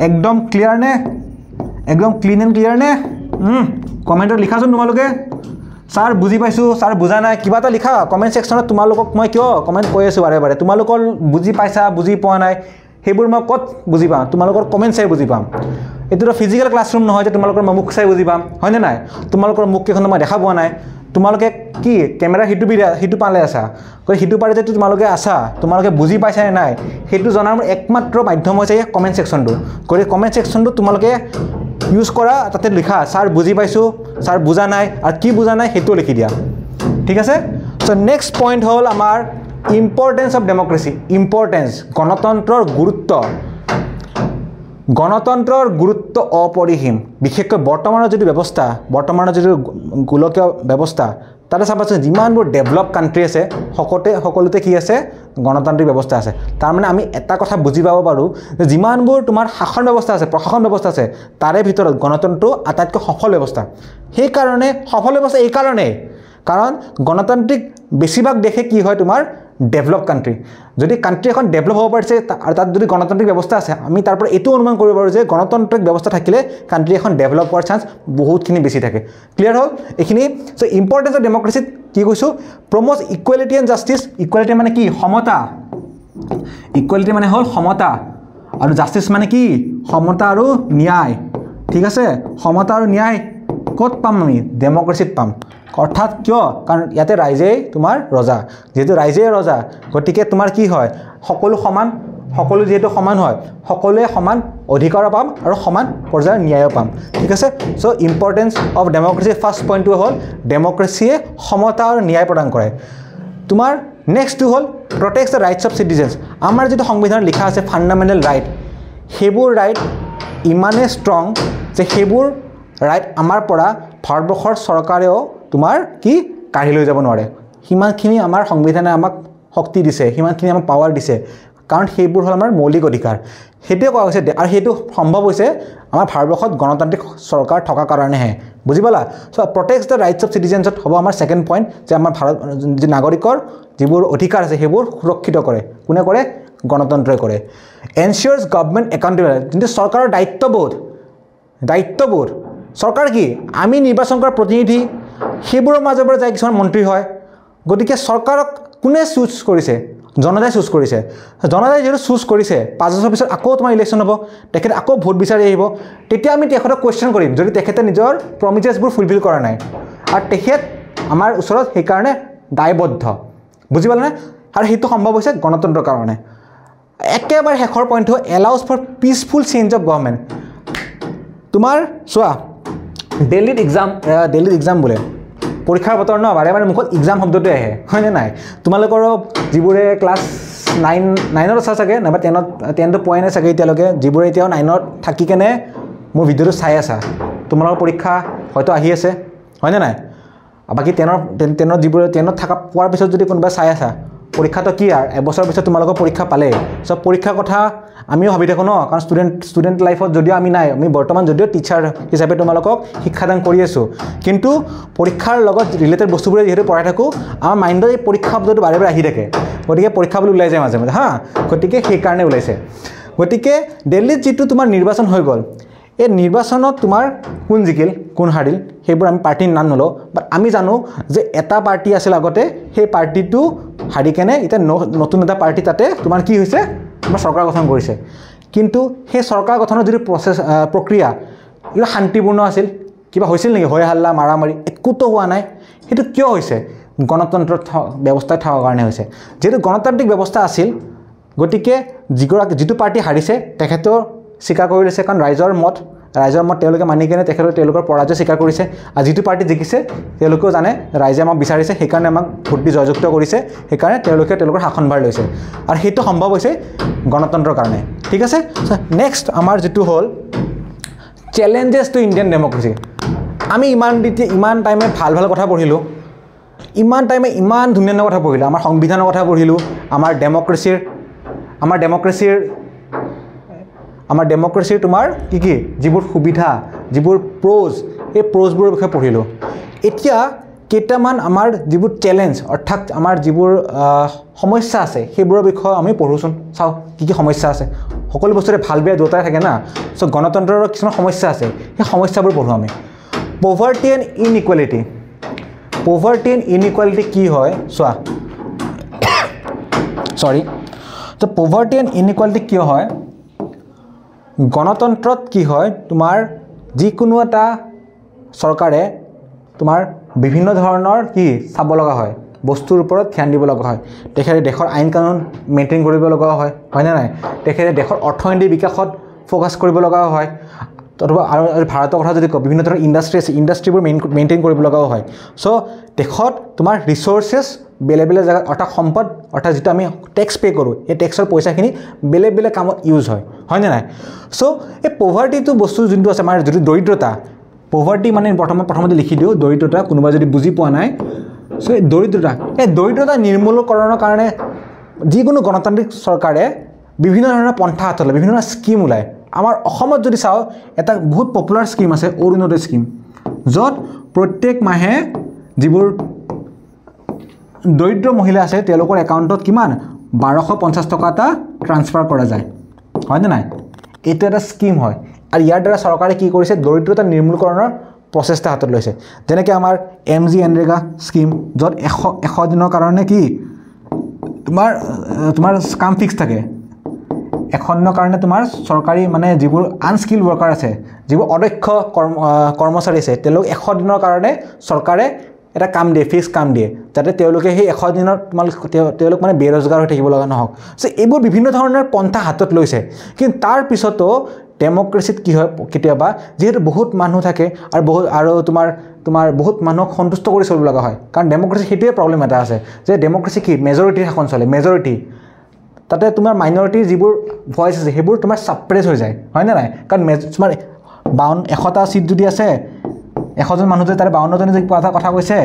[SPEAKER 1] একদম ক্লিয়াৰ নে? একদম ক্লিন এণ্ড ক্লিয়াৰ নে? কমেণ্টত লিখাচোন তোমালোকে, ছাৰ বুজি পাইছোঁ, ছাৰ বুজা নাই, কিবা এটা লিখা কমেণ্ট ছেকশ্যনত। তোমালোকক মই কিয় কমেণ্ট কৈ আছোঁ বাৰে বাৰে, তোমালোকৰ বুজি পাইছা বুজি পোৱা নাই সেইবোৰ মই ক'ত বুজি পাম? তোমালোকৰ কমেণ্ট চাই বুজি পাম। এইটোতো ফিজিকেল ক্লাছৰুম নহয় যে তোমালোকৰ মই মুখ চাই বুজি পাম, হয়নে নাই? তোমালোকৰ মুখকেইখনো মই দেখা পোৱা নাই। তোমালোকে কি কেমেৰা সিটো বিৰা সিটো পালে আছা, গতিকে সিটো পাৰে যে তোমালোকে আছা, তোমালোকে বুজি পাইছা নে নাই সেইটো জনাৰ মোৰ একমাত্ৰ মাধ্যম হৈছে এই কমেণ্ট ছেকশ্যনটো। গতিকে কমেণ্ট ছেকশ্যনটো তোমালোকে ইউজ কৰা, তাতে লিখা ছাৰ বুজি পাইছোঁ, ছাৰ বুজা নাই, আৰু কি বুজা নাই সেইটোও লিখি দিয়া। ঠিক আছে। চ' নেক্সট পইণ্ট হ'ল আমাৰ ইম্পৰ্টেঞ্চ অফ ডেম'ক্ৰেচি। ইম্পৰ্টেঞ্চ, গণতন্ত্ৰৰ গুৰুত্ব। গণতন্ত্ৰৰ গুৰুত্ব অপৰিসীম। বিশেষকৈ বৰ্তমানৰ যিটো ব্যৱস্থা, বৰ্তমানৰ যিটো গোলকীয় ব্যৱস্থা, তাতে চাবাচোন যিমানবোৰ ডেভেলপ কাণ্ট্ৰি আছে সকলোতে কি আছে? গণতান্ত্ৰিক ব্যৱস্থা আছে। তাৰমানে আমি এটা কথা বুজি পাব পাৰোঁ যে যিমানবোৰ তোমাৰ শাসন ব্যৱস্থা আছে, প্ৰশাসন ব্যৱস্থা আছে, তাৰে ভিতৰত গণতন্ত্ৰ আটাইতকৈ সফল ব্যৱস্থা। সেইকাৰণে সফল ব্যৱস্থা এইকাৰণেই, কাৰণ গণতান্ত্ৰিক বেছিভাগ দেশে কি হয় তোমাৰ ডেভেলপ কাণ্ট্ৰি। যদি কাণ্ট্ৰি এখন ডেভেলপ হ'ব পাৰিছে আৰু তাত যদি গণতান্ত্ৰিক ব্যৱস্থা আছে, আমি তাৰ পৰা এইটো অনুমান কৰিব পাৰোঁ যে গণতান্ত্ৰিক ব্যৱস্থা থাকিলে কাণ্ট্ৰি এখন ডেভেলপ হোৱাৰ চান্স বহুতখিনি বেছি থাকে। ক্লিয়াৰ হ'ল এইখিনি? চ' ইম্পৰ্টেঞ্চ অফ ডেম'ক্ৰেচিত কি কৈছোঁ? Promotes equality and justice. Equality মানে কি? সমতা। ইকুৱেলিটি মানে হ'ল সমতা, আৰু জাষ্টিছ মানে কি? সমতা আৰু ন্যায়। ঠিক আছে, সমতা আৰু ন্যায় ক'ত পাম আমি? ডেম'ক্ৰেচিত পাম। অৰ্থাৎ কিয়? কাৰণ ইয়াতে ৰাইজেই তোমাৰ ৰজা। যিহেতু ৰাইজেই ৰজা, গতিকে তোমাৰ কি হয়? সকলো সমান, সকলো যিহেতু সমান হয়, সকলোৱে সমান অধিকাৰো পাম আৰু সমান পৰ্যায়ৰ ন্যায়ো পাম। ঠিক আছে। So importance of democracy first পইণ্টটো হ'ল ডেম'ক্ৰেচিয়ে সমতা আৰু ন্যায় প্ৰদান কৰে। তোমাৰ নেক্সটটো হ'ল protect the rights of citizens. আমাৰ যিটো সংবিধানত লিখা আছে ফাণ্ডামেণ্টেল ৰাইট, সেইবোৰ ৰাইট ইমানেই ষ্ট্ৰং যে সেইবোৰ ৰাইট আমাৰ পৰা ভাৰতবৰ্ষৰ চৰকাৰেও তোমাৰ কি কাঢ়ি লৈ যাব নোৱাৰে। সিমানখিনি আমাৰ সংবিধানে আমাক শক্তি দিছে, সিমানখিনি আমাক পাৱাৰ দিছে, কাৰণ সেইবোৰ হ'ল আমাৰ মৌলিক অধিকাৰ। সেইটোৱে কোৱা হৈছে, আৰু সেইটো সম্ভৱ হৈছে আমাৰ ভাৰতবৰ্ষত গণতান্ত্ৰিক চৰকাৰ থকাৰ কাৰণেহে। বুজি পালা? So protect the rights of চিটিজেনছত হ'ব আমাৰ ছেকেণ্ড পইণ্ট, যে আমাৰ ভাৰত যি নাগৰিকৰ যিবোৰ অধিকাৰ আছে সেইবোৰ সুৰক্ষিত কৰে। কোনে কৰে? গণতন্ত্ৰই কৰে। এনচিয়ৰ্ছ গভমেণ্ট একাউণ্টেবল, যোনটো চৰকাৰৰ দায়িত্ববোধ, দায়িত্ববোধ। চৰকাৰ কি? আমি নিৰ্বাচন কৰা প্ৰতিনিধি, সেইবোৰৰ মাজৰ পৰা যায় কিছুমান মন্ত্ৰী হয়। গতিকে চৰকাৰক কোনে চুজ কৰিছে? জনতাই চুজ কৰিছে। জনতাই যিহেতু চুজ কৰিছে, 5 বছৰ পিছত আকৌ তোমাৰ ইলেকশ্যন হ'ব, তেখেতে আকৌ ভোট বিচাৰি আহিব, তেতিয়া আমি তেখেতক কুৱেশ্যন কৰিম যদি তেখেতে নিজৰ প্ৰমিচেছবোৰ ফুলফিল কৰা নাই, আৰু তেখেত আমাৰ ওচৰত সেইকাৰণে দায়বদ্ধ। বুজি পালেনে? আৰু সেইটো সম্ভৱ হৈছে গণতন্ত্ৰৰ কাৰণে। একেবাৰে শেষৰ পইণ্টটো allows for peaceful change of government. তোমাৰ চোৱা, দিল্লীত এক্সাম, দিল্লীত এক্সাম বোলে পৰীক্ষাৰ বতৰ ন, বাৰে বাৰে মুখত এক্সাম শব্দটোৱে আহে, হয়নে নাই? তোমালোকৰো যিবোৰে ক্লাছ নাইনত আছা চাগে, নাইবা টেনটো পোৱাই নাই চাগে এতিয়ালৈকে, যিবোৰে এতিয়াও নাইনত থাকি কেনে মোৰ ভিডিঅ'টো চাই আছা, তোমালোকৰ পৰীক্ষা হয়তো আহি আছে, হয়নে নাই? বাকী টেনত যিবোৰে টেনত থকা পোৱাৰ পিছত যদি কোনোবাই চাই আছা, পৰীক্ষাটো কি আৰু এবছৰৰ পিছত তোমালোকৰ পৰীক্ষা পালেই। চ' পৰীক্ষাৰ কথা আমিও ভাবি থাকোঁ ন, কাৰণ ষ্টুডেণ্ট লাইফত যদিও আমি নাই, আমি বৰ্তমান যদিও টিচাৰ হিচাপে তোমালোকক শিক্ষাদান কৰি আছোঁ, কিন্তু পৰীক্ষাৰ লগত ৰিলেটেড বস্তুবোৰে যিহেতু পঢ়াই থাকোঁ, আমাৰ মাইণ্ডত এই পৰীক্ষা শব্দটো বাৰে বাৰে আহি থাকে, গতিকে পৰীক্ষা বুলি ওলাই যায় মাজে মাজে। হা, গতিকে সেইকাৰণে ওলাইছে। গতিকে দিল্লীত যিটো তোমাৰ নিৰ্বাচন হৈ গ'ল, এই নিৰ্বাচনত তোমাৰ কোন জিকিল কোন হাৰিল সেইবোৰ আমি পাৰ্টীৰ নাম নলওঁ, বাট আমি জানো যে এটা পাৰ্টি আছিল আগতে, সেই পাৰ্টিটো হাৰি কেনে এতিয়া নতুন এটা পাৰ্টি তাতে তোমাৰ কি হৈছে, তোমাৰ চৰকাৰ গঠন কৰিছে। কিন্তু সেই চৰকাৰ গঠনৰ যিটো প্ৰচেছ, প্ৰক্ৰিয়া, এইটো শান্তিপূৰ্ণ আছিল? কিবা হৈছিল নেকি? হৈ হাল্লা মাৰামাৰি একোতো হোৱা নাই। সেইটো কিয় হৈছে? গণতন্ত্ৰ ব্যৱস্থাই থকাৰ কাৰণে হৈছে। যিহেতু গণতান্ত্ৰিক ব্যৱস্থা আছিল, গতিকে যিটো পাৰ্টি হাৰিছে তেখেতৰ স্বীকাৰ কৰি লৈছে, কাৰণ ৰাইজৰ মত তেওঁলোকে মানি কেনে তেখেতে তেওঁলোকৰ পৰাজয় স্বীকাৰ কৰিছে। আৰু যিটো পাৰ্টি জিকিছে তেওঁলোকেও জানে ৰাইজে আমাক বিচাৰিছে, সেইকাৰণে আমাক ভোট দি জয়যুক্ত কৰিছে, সেইকাৰণে তেওঁলোকে তেওঁলোকৰ শাসনভাৰ লৈছে, আৰু সেইটো সম্ভৱ হৈছে গণতন্ত্ৰৰ কাৰণে। ঠিক আছে। নেক্সট আমাৰ যিটো হ'ল চেলেঞ্জেছ টু ইণ্ডিয়ান ডেম'ক্ৰেচি। আমি ইমান টাইমে ভাল ভাল কথা পঢ়িলোঁ, ইমান টাইমে ইমান ধুনীয়া ধুনীয়া কথা পঢ়িলোঁ, আমাৰ সংবিধানৰ কথা পঢ়িলোঁ, আমাৰ ডেম'ক্ৰেচিৰ তোমাৰ কি কি যিবোৰ সুবিধা, যিবোৰ প্ৰ'জ, এই প্ৰ'জবোৰৰ বিষয়ে পঢ়িলোঁ। এতিয়া কেইটামান আমাৰ যিবোৰ চেলেঞ্জ, অৰ্থাৎ আমাৰ যিবোৰ সমস্যা আছে সেইবোৰৰ বিষয়ে আমি পঢ়োঁচোন, চাওঁ কি কি সমস্যা আছে। সকলো বস্তুৰে ভাল বেয়া দুয়োটাই থাকে না। চ' গণতন্ত্ৰৰ কিছুমান সমস্যা আছে, সেই সমস্যাবোৰ পঢ়োঁ আমি। Poverty and inequality. Poverty and inequality কি হয় চোৱা, চৰি, ত' পভাৰ্টি এণ্ড ইনইকুৱেলিটি কিয় হয়? গণতন্ত্ৰত কি হয়, তোমাৰ যিকোনো এটা চৰকাৰে তোমাৰ বিভিন্ন ধৰণৰ কি চাব লগা হয়, বস্তুৰ ওপৰত ধ্যান দিব লগা হয়। তেখেতে দেশৰ আইন কানুন মেইনটেইন কৰিব লগাও হয়, হয়নে নাই? তেখেতে দেশৰ অৰ্থনৈতিক বিকাশত ফ'কাছ কৰিব লগাও হয়। অথবা আৰু ভাৰতৰ কথা যদি কওঁ, বিভিন্ন ধৰণৰ ইণ্ডাষ্ট্ৰি আছে, ইণ্ডাষ্ট্ৰিবোৰ মেইনটেইন কৰিব লগাও হয়। চ' দেশত তোমাৰ ৰিচ'ৰ্চেছ বেলেগ বেলেগ জেগাত, অৰ্থাৎ সম্পদ, অৰ্থাৎ যিটো আমি টেক্স পে' কৰোঁ, সেই টেক্সৰ পইচাখিনি বেলেগ বেলেগ কামত ইউজ হয়, হয়নে নাই? চ' এই পভাৰ্টিটো বস্তু যোনটো আছে, আমাৰ যিটো দৰিদ্ৰতা, পভাৰ্টি মানে প্ৰথমতে লিখি দিওঁ দৰিদ্ৰতা, কোনোবাই যদি বুজি পোৱা নাই। চ' এই দৰিদ্ৰতা নিৰ্মূলকৰণৰ কাৰণে যিকোনো গণতান্ত্ৰিক চৰকাৰে বিভিন্ন ধৰণৰ পন্থা হাতত লয়, বিভিন্ন ধৰণৰ স্কীম ওলায়। আমাৰ অসমত যদি চাওঁ, এটা বহুত পপুলাৰ স্কীম আছে, অৰুণোদয় স্কীম, য'ত প্ৰত্যেক মাহে যিবোৰ দৰিদ্ৰ মহিলা আছে তেওঁলোকৰ একাউণ্টত কিমান 1250 টকা এটা ট্ৰান্সফাৰ কৰা যায়, হয়নে নাই? এইটো এটা স্কীম হয় আৰু ইয়াৰ দ্বাৰা চৰকাৰে কি কৰিছে, দৰিদ্ৰতা নিৰ্মূলকৰণৰ প্ৰচেষ্টা হাতত লৈছে। যেনেকৈ আমাৰ এম জি এনৰেগা স্কীম, য'ত 100 দিনৰ কাৰণে কি তোমাৰ তোমাৰ কাম ফিক্স থাকে, 100 দিনৰ কাৰণে তোমাৰ চৰকাৰী মানে যিবোৰ আনস্কিল ৱৰ্কাৰ আছে, যিবোৰ অদক্ষ কৰ্মচাৰী আছে, তেওঁলোক 100 দিনৰ কাৰণে চৰকাৰে এটা কাম দিয়ে, ফিক্স কাম দিয়ে, যাতে তেওঁলোকে সেই 100 দিনত তোমালোক তেওঁলোক মানে বেৰোজগাৰ হৈ থাকিব লগা নহওক। চ' এইবোৰ বিভিন্ন ধৰণৰ পন্থা হাতত লৈছে। কিন্তু তাৰ পিছতো ডেম'ক্ৰেচিত কি হয়, কেতিয়াবা যিহেতু বহুত মানুহ থাকে আৰু বহুত আৰু তোমাৰ তোমাৰ বহুত মানুহক সন্তুষ্ট কৰি চলিব লগা হয়। কাৰণ ডেম'ক্ৰেচি সেইটোৱে প্ৰব্লেম এটা আছে যে ডেম'ক্ৰেচি কি মেজৰিটিৰ শাসন চলে, মেজৰিটি, তাতে তোমাৰ মাইনৰিটিৰ যিবোৰ ভইচ আছে সেইবোৰ তোমাৰ ছাপ্ৰেছ হৈ যায়, হয়নে নাই? কাৰণ তোমাৰ 100টা ছিট যদি আছে, 100জন মানুহ যদি তাৰে 52জনে যদি কিবা এটা কথা কৈছে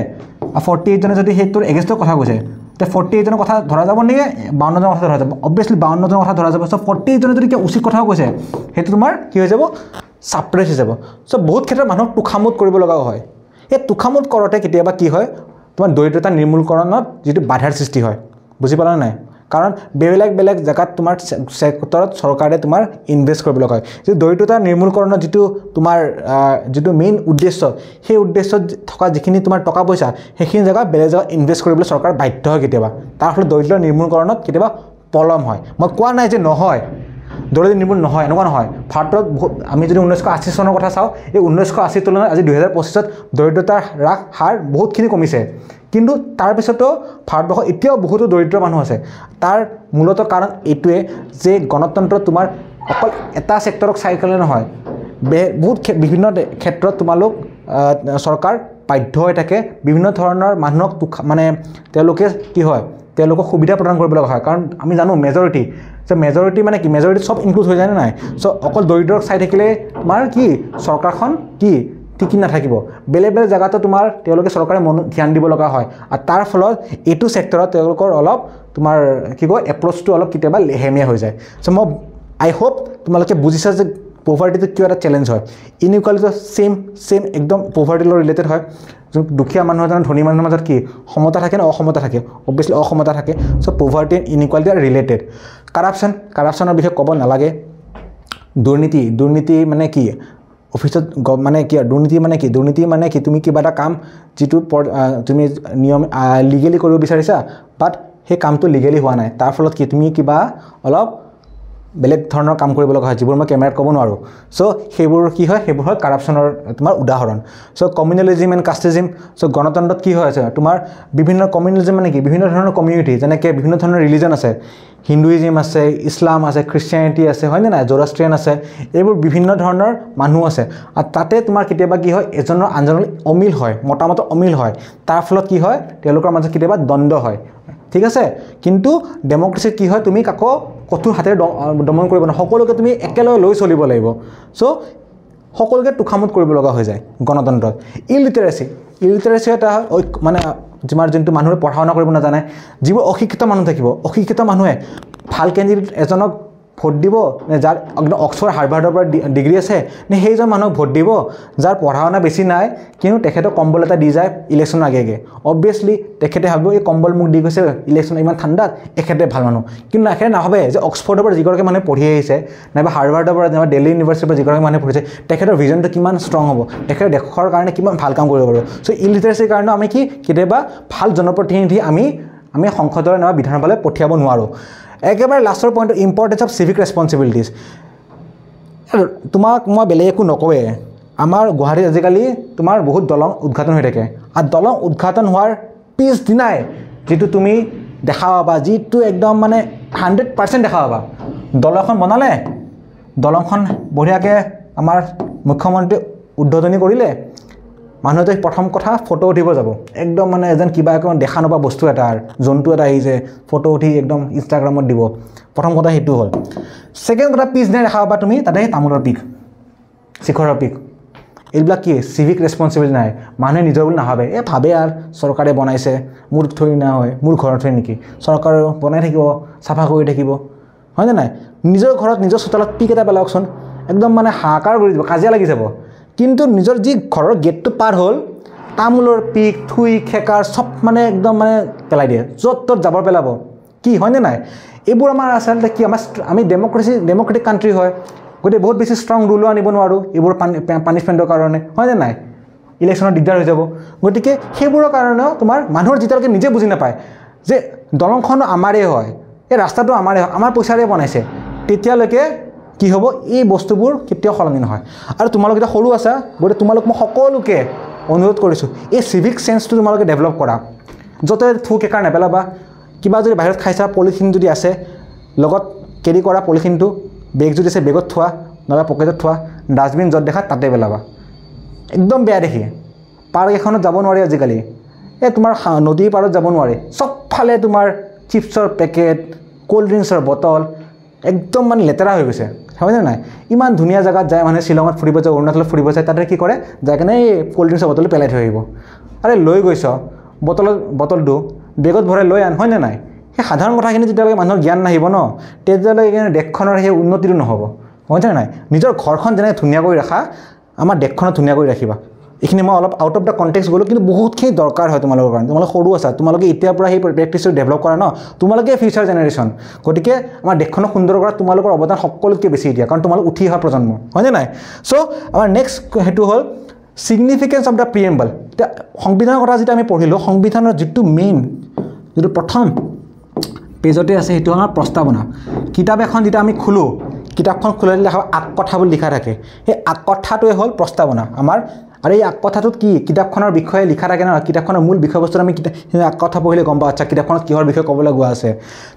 [SPEAKER 1] আৰু 48জনে যদি সেইটোৰ এগেইনষ্টত কথা কৈছে, তে 48জনৰ কথা ধৰা যাব নেকি 52জনৰ কথা ধৰা যাব? অবভিয়াছলি 52জনৰ কথা ধৰা যাব। চ' 48জনে যদি কিবা উচিত কথাও কৈছে, সেইটো তোমাৰ কি হৈ যাব, ছাপ্ৰেছ হৈ যাব। চ' বহুত ক্ষেত্ৰত মানুহক তোষামোদ কৰিব লগাও হয়। এই তোষামোদ কৰোঁতে কেতিয়াবা কি হয়, তোমাৰ দৰিদ্ৰতা নিৰ্মূলকৰণত যিটো বাধাৰ সৃষ্টি হয়, বুজি পালা নাই? কাৰণ বেলেগ বেলেগ জেগাত তোমাৰ ছেক্টৰত চৰকাৰে তোমাৰ ইনভেষ্ট কৰিব লগা হয়। যিটো দৰিদ্ৰতা নিৰ্মূলকৰণৰ যিটো তোমাৰ যিটো মেইন উদ্দেশ্য, সেই উদ্দেশ্যত থকা যিখিনি তোমাৰ টকা পইচা, সেইখিনি জেগা বেলেগ জেগাত ইনভেষ্ট কৰিবলৈ চৰকাৰ বাধ্য হয় কেতিয়াবা। তাৰ ফলত দৰিদ্ৰ নিৰ্মূলকৰণত কেতিয়াবা পলম হয়। মই কোৱা নাই যে নহয়, দৰিদ্ৰ নিৰ্মূল নহয়, এনেকুৱা নহয়। ভাৰতত বহুত, আমি যদি 1980 চনৰ কথা চাওঁ, এই 1980 তুলনাত আজি 2025ত দৰিদ্ৰতাৰ হ্ৰাস হাৰ বহুতখিনি কমিছে। কিন্তু তাৰপিছতো ভাৰতবৰ্ষত এতিয়াও বহুতো দৰিদ্ৰ মানুহ আছে। তাৰ মূলত কাৰণ এইটোৱে যে গণতন্ত্ৰ তোমাৰ অকল এটা ছেক্টৰক চাই পেলাই নহয়, বহুত বিভিন্ন ক্ষেত্ৰত তোমালোক চৰকাৰ বাধ্য হৈ থাকে বিভিন্ন ধৰণৰ মানুহক মানে তেওঁলোকে কি হয়, তেওঁলোকক সুবিধা প্ৰদান কৰিব লগা হয়। কাৰণ আমি জানো মেজৰিটি, চ' মেজৰিটি মানে কি, মেজৰিটি চব ইনক্লুড হৈ যায়নে নাই? চ' অকল দৰিদ্ৰক চাই থাকিলে তোমাৰ কি চৰকাৰখন কি টিকি নাথাকিব। বেলেগ বেলেগ জেগাতো তোমাৰ তেওঁলোকে চৰকাৰে ধ্যান দিব লগা হয় আৰু তাৰ ফলত এইটো ছেক্টৰত তেওঁলোকৰ অলপ তোমাৰ কি কয় এপ্ৰ'চটো অলপ কেতিয়াবা লেহেমীয়া হৈ যায়। চ' মই আই হোপ তোমালোকে বুজিছা যে পভাৰ্টিটো কিয় এটা চেলেঞ্জ হয়। ইনইকুৱালিটি ছেম একদম পভাৰ্টিৰ লগত ৰিলেটেড হয়। যোন দুখীয়া মানুহ এজন ধনী মানুহৰ মাজত কি সমতা থাকে নে অসমতা থাকে? অবভিয়াছলি অসমতা থাকে। So poverty and inequality are related. কাৰাপশ্যনৰ বিষয়ে ক'ব নালাগে। দুৰ্নীতি মানে কি, অফিচত মানে কি দুৰ্নীতি মানে কি, দুৰ্নীতি মানে কি, তুমি কিবা এটা কাম যিটো তুমি নিয়ম লিগেলি কৰিব বিচাৰিছা, বাট সেই কামটো লিগেলি হোৱা নাই, তাৰ ফলত কি তুমি কিবা অলপ বেলেগ ধৰণৰ কাম কৰিব লগা হয়, যিবোৰ মই কেমেৰাত ক'ব নোৱাৰোঁ। চ' সেইবোৰ কি হয়, সেইবোৰ হয় কাৰাপশ্যনৰ তোমাৰ উদাহৰণ। So communalism and casteism. So গণতন্ত্ৰত কি হৈ আছে, তোমাৰ বিভিন্ন কমিউনেলিজিম মানে কি, বিভিন্ন ধৰণৰ কমিউনিটি, যেনেকৈ বিভিন্ন ধৰণৰ ৰিলিজন আছে, হিন্দুইজিম আছে, ইছলাম আছে, খ্ৰীষ্টিয়ানিটি আছে, হয়নে নাই, জৰাষ্ট্ৰিয়ান আছে, এইবোৰ বিভিন্ন ধৰণৰ মানুহ আছে। আৰু তাতে তোমাৰ কেতিয়াবা কি হয়, এজনৰ আনজনৰ অমিল হয়, মতামতৰ অমিল হয়, তাৰ ফলত কি হয়, তেওঁলোকৰ মাজত কেতিয়াবা দ্বন্দ্ব হয়, ঠিক আছে। কিন্তু ডেম'ক্ৰেচিত কি হয়, তুমি কাকো কঠোৰ হাতেৰে দমন কৰিব নোৱাৰা, সকলোকে তুমি একেলগে লৈ চলিব লাগিব। চ' সকলোকে তোষামোদ কৰিব লগা হৈ যায় গণতন্ত্ৰত। ইলিটাৰেচি এটা মানে যিমান যোনটো মানুহে পঢ়া শুনা কৰিব নাজানে, যিবোৰ অশিক্ষিত মানুহ থাকিব, অশিক্ষিত মানুহে ভাল কেণ্ডিডেট এজনক ভোট দিব নে যাৰ একদম অক্সফৰ্ড হাৰ্ভাৰ্ডৰ পৰা ডিগ্ৰী আছে, নে সেইজন মানুহক ভোট দিব যাৰ পঢ়া শুনা বেছি নাই কিন্তু তেখেতক কম্বল এটা দি যায় ইলেকশ্যনৰ আগে আগে। অবভিয়াছলি তেখেতে ভাবিব এই কম্বল মোক দি গৈছে ইলেকশ্যন ইমান ঠাণ্ডাত, এখেতে ভাল মানুহ। কিন্তু এখেতে নাভাবে যে অক্সফৰ্ডৰ পৰা যিগৰাকী মানুহে পঢ়ি আহিছে নাইবা হাৰ্ভাৰ্ডৰ পৰা নাইবা দিল্লী ইউনিভাৰ্চিটিৰ পৰা যিগৰাকী মানুহে পঢ়িছে তেখেতৰ ভিজনটো কিমান ষ্ট্ৰং হ'ব, তেখেতৰ দেশৰ কাৰণে কিমান ভাল কাম কৰিব পাৰিব। চ' ইলিটাৰেচিৰ কাৰণেও আমি কি কেতিয়াবা ভাল জনপ্ৰতিনিধি আমি আমি সংসদলৈ নাইবা বিধানসভালৈ পঠিয়াব নোৱাৰোঁ। একেবাৰে লাষ্টৰ পইণ্টটো ইম্পৰ্টেঞ্চ অফ চিভিক ৰেছপনচিবিলিটিছ। তোমাক মই বেলেগ একো নকওঁৱে, আমাৰ গুৱাহাটীত আজিকালি তোমাৰ বহুত দলং উদ্ঘাটন হৈ থাকে, আৰু দলং উদ্ঘাটন হোৱাৰ পিছদিনাই যিটো তুমি দেখা পাবা, যিটো একদম মানে 100% দেখা পাবা, দলংখন বনালে, দলংখন বঢ়িয়াকৈ আমাৰ মুখ্যমন্ত্ৰী উদ্বোধনী কৰিলে, মানুহেতো প্ৰথম কথা ফটো উঠিব যাব, একদম মানে এজন কিবা একো দেখা নোপোৱা বস্তু এটা আৰু জন্তু এটা আহিছে, ফটো উঠি একদম ইনষ্টাগ্ৰামত দিব, প্ৰথম কথা সেইটো হ'ল। ছেকেণ্ড কথা পিছদিনা দেখা পাবা তুমি তাতে তামোলৰ পিক, শিখৰৰ পিক, এইবিলাক কি চিভিক ৰেছপনচিবিলিটি নাই, মানুহে নিজৰ বুলি নাভাবে, এই ভাবে আৰু চৰকাৰে বনাইছে মোৰ থৈ না হয়, মোৰ ঘৰত থৈ নেকি, চৰকাৰে বনাই থাকিব, চাফা কৰি থাকিব, হয়নে নাই? নিজৰ ঘৰত নিজৰ চোতালত পিক এটা পেলাওকচোন, একদম মানে হাহাকাৰ কৰি দিব, কাজিয়া লাগি যাব। কিন্তু নিজৰ যি ঘৰৰ গেটটো পাৰ হ'ল, তামোলৰ পিক, থুই, খেকাৰ চব মানে একদম মানে পেলাই দিয়ে, য'ত ত'ত জাবৰ পেলাব, কি হয়নে নাই? এইবোৰ আমাৰ আচলতে কি, আমাৰ আমি ডেম'ক্ৰেটিক কাণ্ট্ৰি হয়, গতিকে বহুত বেছি ষ্ট্ৰং ৰুলো আনিব নোৱাৰোঁ এইবোৰ পানিছমেণ্টৰ কাৰণে, হয়নে নাই? ইলেকশ্যনত দিগদাৰ হৈ যাব। গতিকে সেইবোৰৰ কাৰণেও তোমাৰ মানুহৰ যেতিয়ালৈকে নিজে বুজি নাপায় যে দলংখনো আমাৰেই হয়, এই ৰাস্তাটো আমাৰে হয়, আমাৰ পইচাৰে বনাইছে, তেতিয়ালৈকে কি হ'ব, এই বস্তুবোৰ কেতিয়াও সলনি নহয়। আৰু তোমালোক এতিয়া সৰু আছা, গতিকে তোমালোক মই সকলোকে অনুৰোধ কৰিছোঁ, এই চিভিক চেন্সটো তোমালোকে ডেভেলপ কৰা। য'তে থু কেকাৰ নেপেলাবা, কিবা যদি বাহিৰত খাইছা পলিথিন যদি আছে লগত কেৰি কৰা পলিথিনটো, বেগ যদি আছে বেগত থোৱা নাইবা পকেটত থোৱা, ডাষ্টবিন য'ত দেখা তাতে পেলাবা। একদম বেয়া দেখি, পাৰ্ক এখনত যাব নোৱাৰি আজিকালি, এই তোমাৰ নদীৰ পাৰত যাব নোৱাৰি, চবফালে তোমাৰ চিপছৰ পেকেট, ক'ল্ড ড্ৰিংকছৰ বটল, একদম মানে লেতেৰা হৈ গৈছে, হয়নে নাই? ইমান ধুনীয়া জেগাত যায় মানুহে, শ্বিলঙত ফুৰিব যায়, অৰুণাচলত ফুৰিব যায়, তাতে কি কৰে, যায় কেনে এই ক'ল্ড ড্ৰিংকছৰ বটলটো পেলাই থৈ আহিব। আৰে লৈ গৈছ বটলটো বেগত ভৰাই লৈ আন, হয়নে নাই? সেই সাধাৰণ কথাখিনি যেতিয়ালৈকে মানুহৰ জ্ঞান নাহিব ন, তেতিয়ালৈকে দেশখনৰ সেই উন্নতিটো নহ'ব, হয়নে নাই? নিজৰ ঘৰখন যেনেকৈ ধুনীয়া কৰি ৰাখা, আমাৰ দেশখনো ধুনীয়া কৰি ৰাখিবা। এইখিনি মই অলপ আউট অফ the context গ'লোঁ, কিন্তু বহুতখিনি দৰকাৰ হয় তোমালোকৰ কাৰণে। তোমালোক সৰু আছা, তোমালোকে এতিয়াৰ পৰা সেই প্ৰেক্টিচটো ডেভেলপ কৰা ন, তোমালোকে ফিউচাৰ জেনেৰেশ্যন। গতিকে আমাৰ দেশখনক সুন্দৰ কৰাত তোমালোকৰ অৱদান সকলোতকৈ বেছি এতিয়া, কাৰণ তোমালোক উঠি অহা প্ৰজন্ম, হয়নে নাই? চ' আমাৰ নেক্সট সেইটো হ'ল ছিগনিফিকেঞ্চ অফ the preamble. এতিয়া সংবিধানৰ কথা যেতিয়া আমি পঢ়িলোঁ, সংবিধানৰ যিটো মেইন, যিটো প্ৰথম পেজতে আছে, সেইটো আমাৰ প্ৰস্তাৱনা। কিতাপ এখন যেতিয়া আমি খোলোঁ, কিতাপখন খোলাই দিলে আগ কথা বুলি লিখা থাকে, সেই আগ কথাটোৱে হ'ল প্ৰস্তাৱনা আমাৰ। আৰু এই আগ কথাটোত কি কিতাপখনৰ বিষয়ে লিখা থাকে নহয়, কিতাপখনৰ মূল বিষয়বস্তুত আমি আগ কথা পঢ়িলে গম পাওঁ, আচ্ছা কিতাপখনত কিহৰ বিষয়ে ক'বলৈ গোৱা আছে।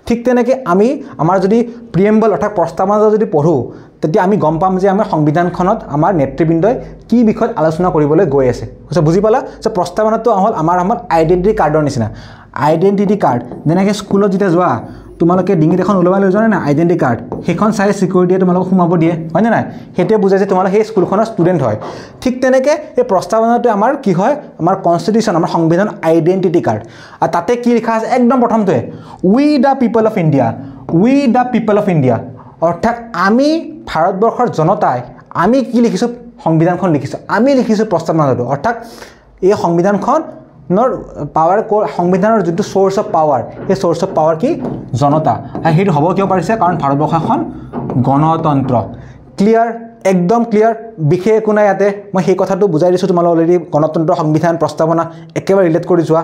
[SPEAKER 1] ঠিক তেনেকৈ আমি আমাৰ যদি প্ৰিএম্বল অৰ্থাৎ প্ৰস্তাৱনা যদি পঢ়োঁ, তেতিয়া আমি গম পাম যে আমাৰ সংবিধানখনত আমাৰ নেতৃবৃন্দই কি বিষয়ত আলোচনা কৰিবলৈ গৈ আছে। বুজি পালা? চ' প্ৰস্তাৱনাটো হ'ল আমাৰ আইডেণ্টিটি কাৰ্ডৰ নিচিনা। আইডেণ্টিটি কাৰ্ড যেনেকৈ স্কুলত যেতিয়া যোৱা, তোমালোকে ডিঙিত এখন ওলমাই লৈ যোৱা নাই আইডেণ্টিটি কাৰ্ড, সেইখন চাই ছিকিউৰিটিয়ে তোমালোকক সোমাব দিয়ে, হয়নে নাই? সেইটোৱে বুজায় যে তোমালোক সেই স্কুলখনৰ ষ্টুডেণ্ট হয়। ঠিক তেনেকৈ এই প্ৰস্তাৱনাটোৱে আমাৰ কি হয়, আমাৰ কনষ্টিটিউশ্যন, আমাৰ সংবিধান আইডেণ্টিটি কাৰ্ড। আৰু তাতে কি লিখা আছে, একদম প্ৰথমটোৱে, we the people of India, we the people of India, অৰ্থাৎ আমি ভাৰতবৰ্ষৰ জনতাই আমি কি লিখিছোঁ, সংবিধানখন লিখিছোঁ, আমি লিখিছোঁ প্ৰস্তাৱনাটো। অৰ্থাৎ এই সংবিধানখনৰ পাৱাৰ, সংবিধানৰ যোনটো চ'ৰ্চ অফ পাৱাৰ, সেই চ'ৰ্চ অফ পাৱাৰ কি, জনতা। আৰু সেইটো হ'ব কিয় পাৰিছে, কাৰণ ভাৰতবৰ্ষ এখন গণতন্ত্ৰ। ক্লিয়াৰ? একদম ক্লিয়াৰ, বিশেষ একো নাই ইয়াতে। মই সেই কথাটো বুজাই দিছোঁ তোমালোক অলৰেডি। গণতন্ত্ৰ, সংবিধান, প্ৰস্তাৱনা একেবাৰে ৰিলেট কৰি যোৱা।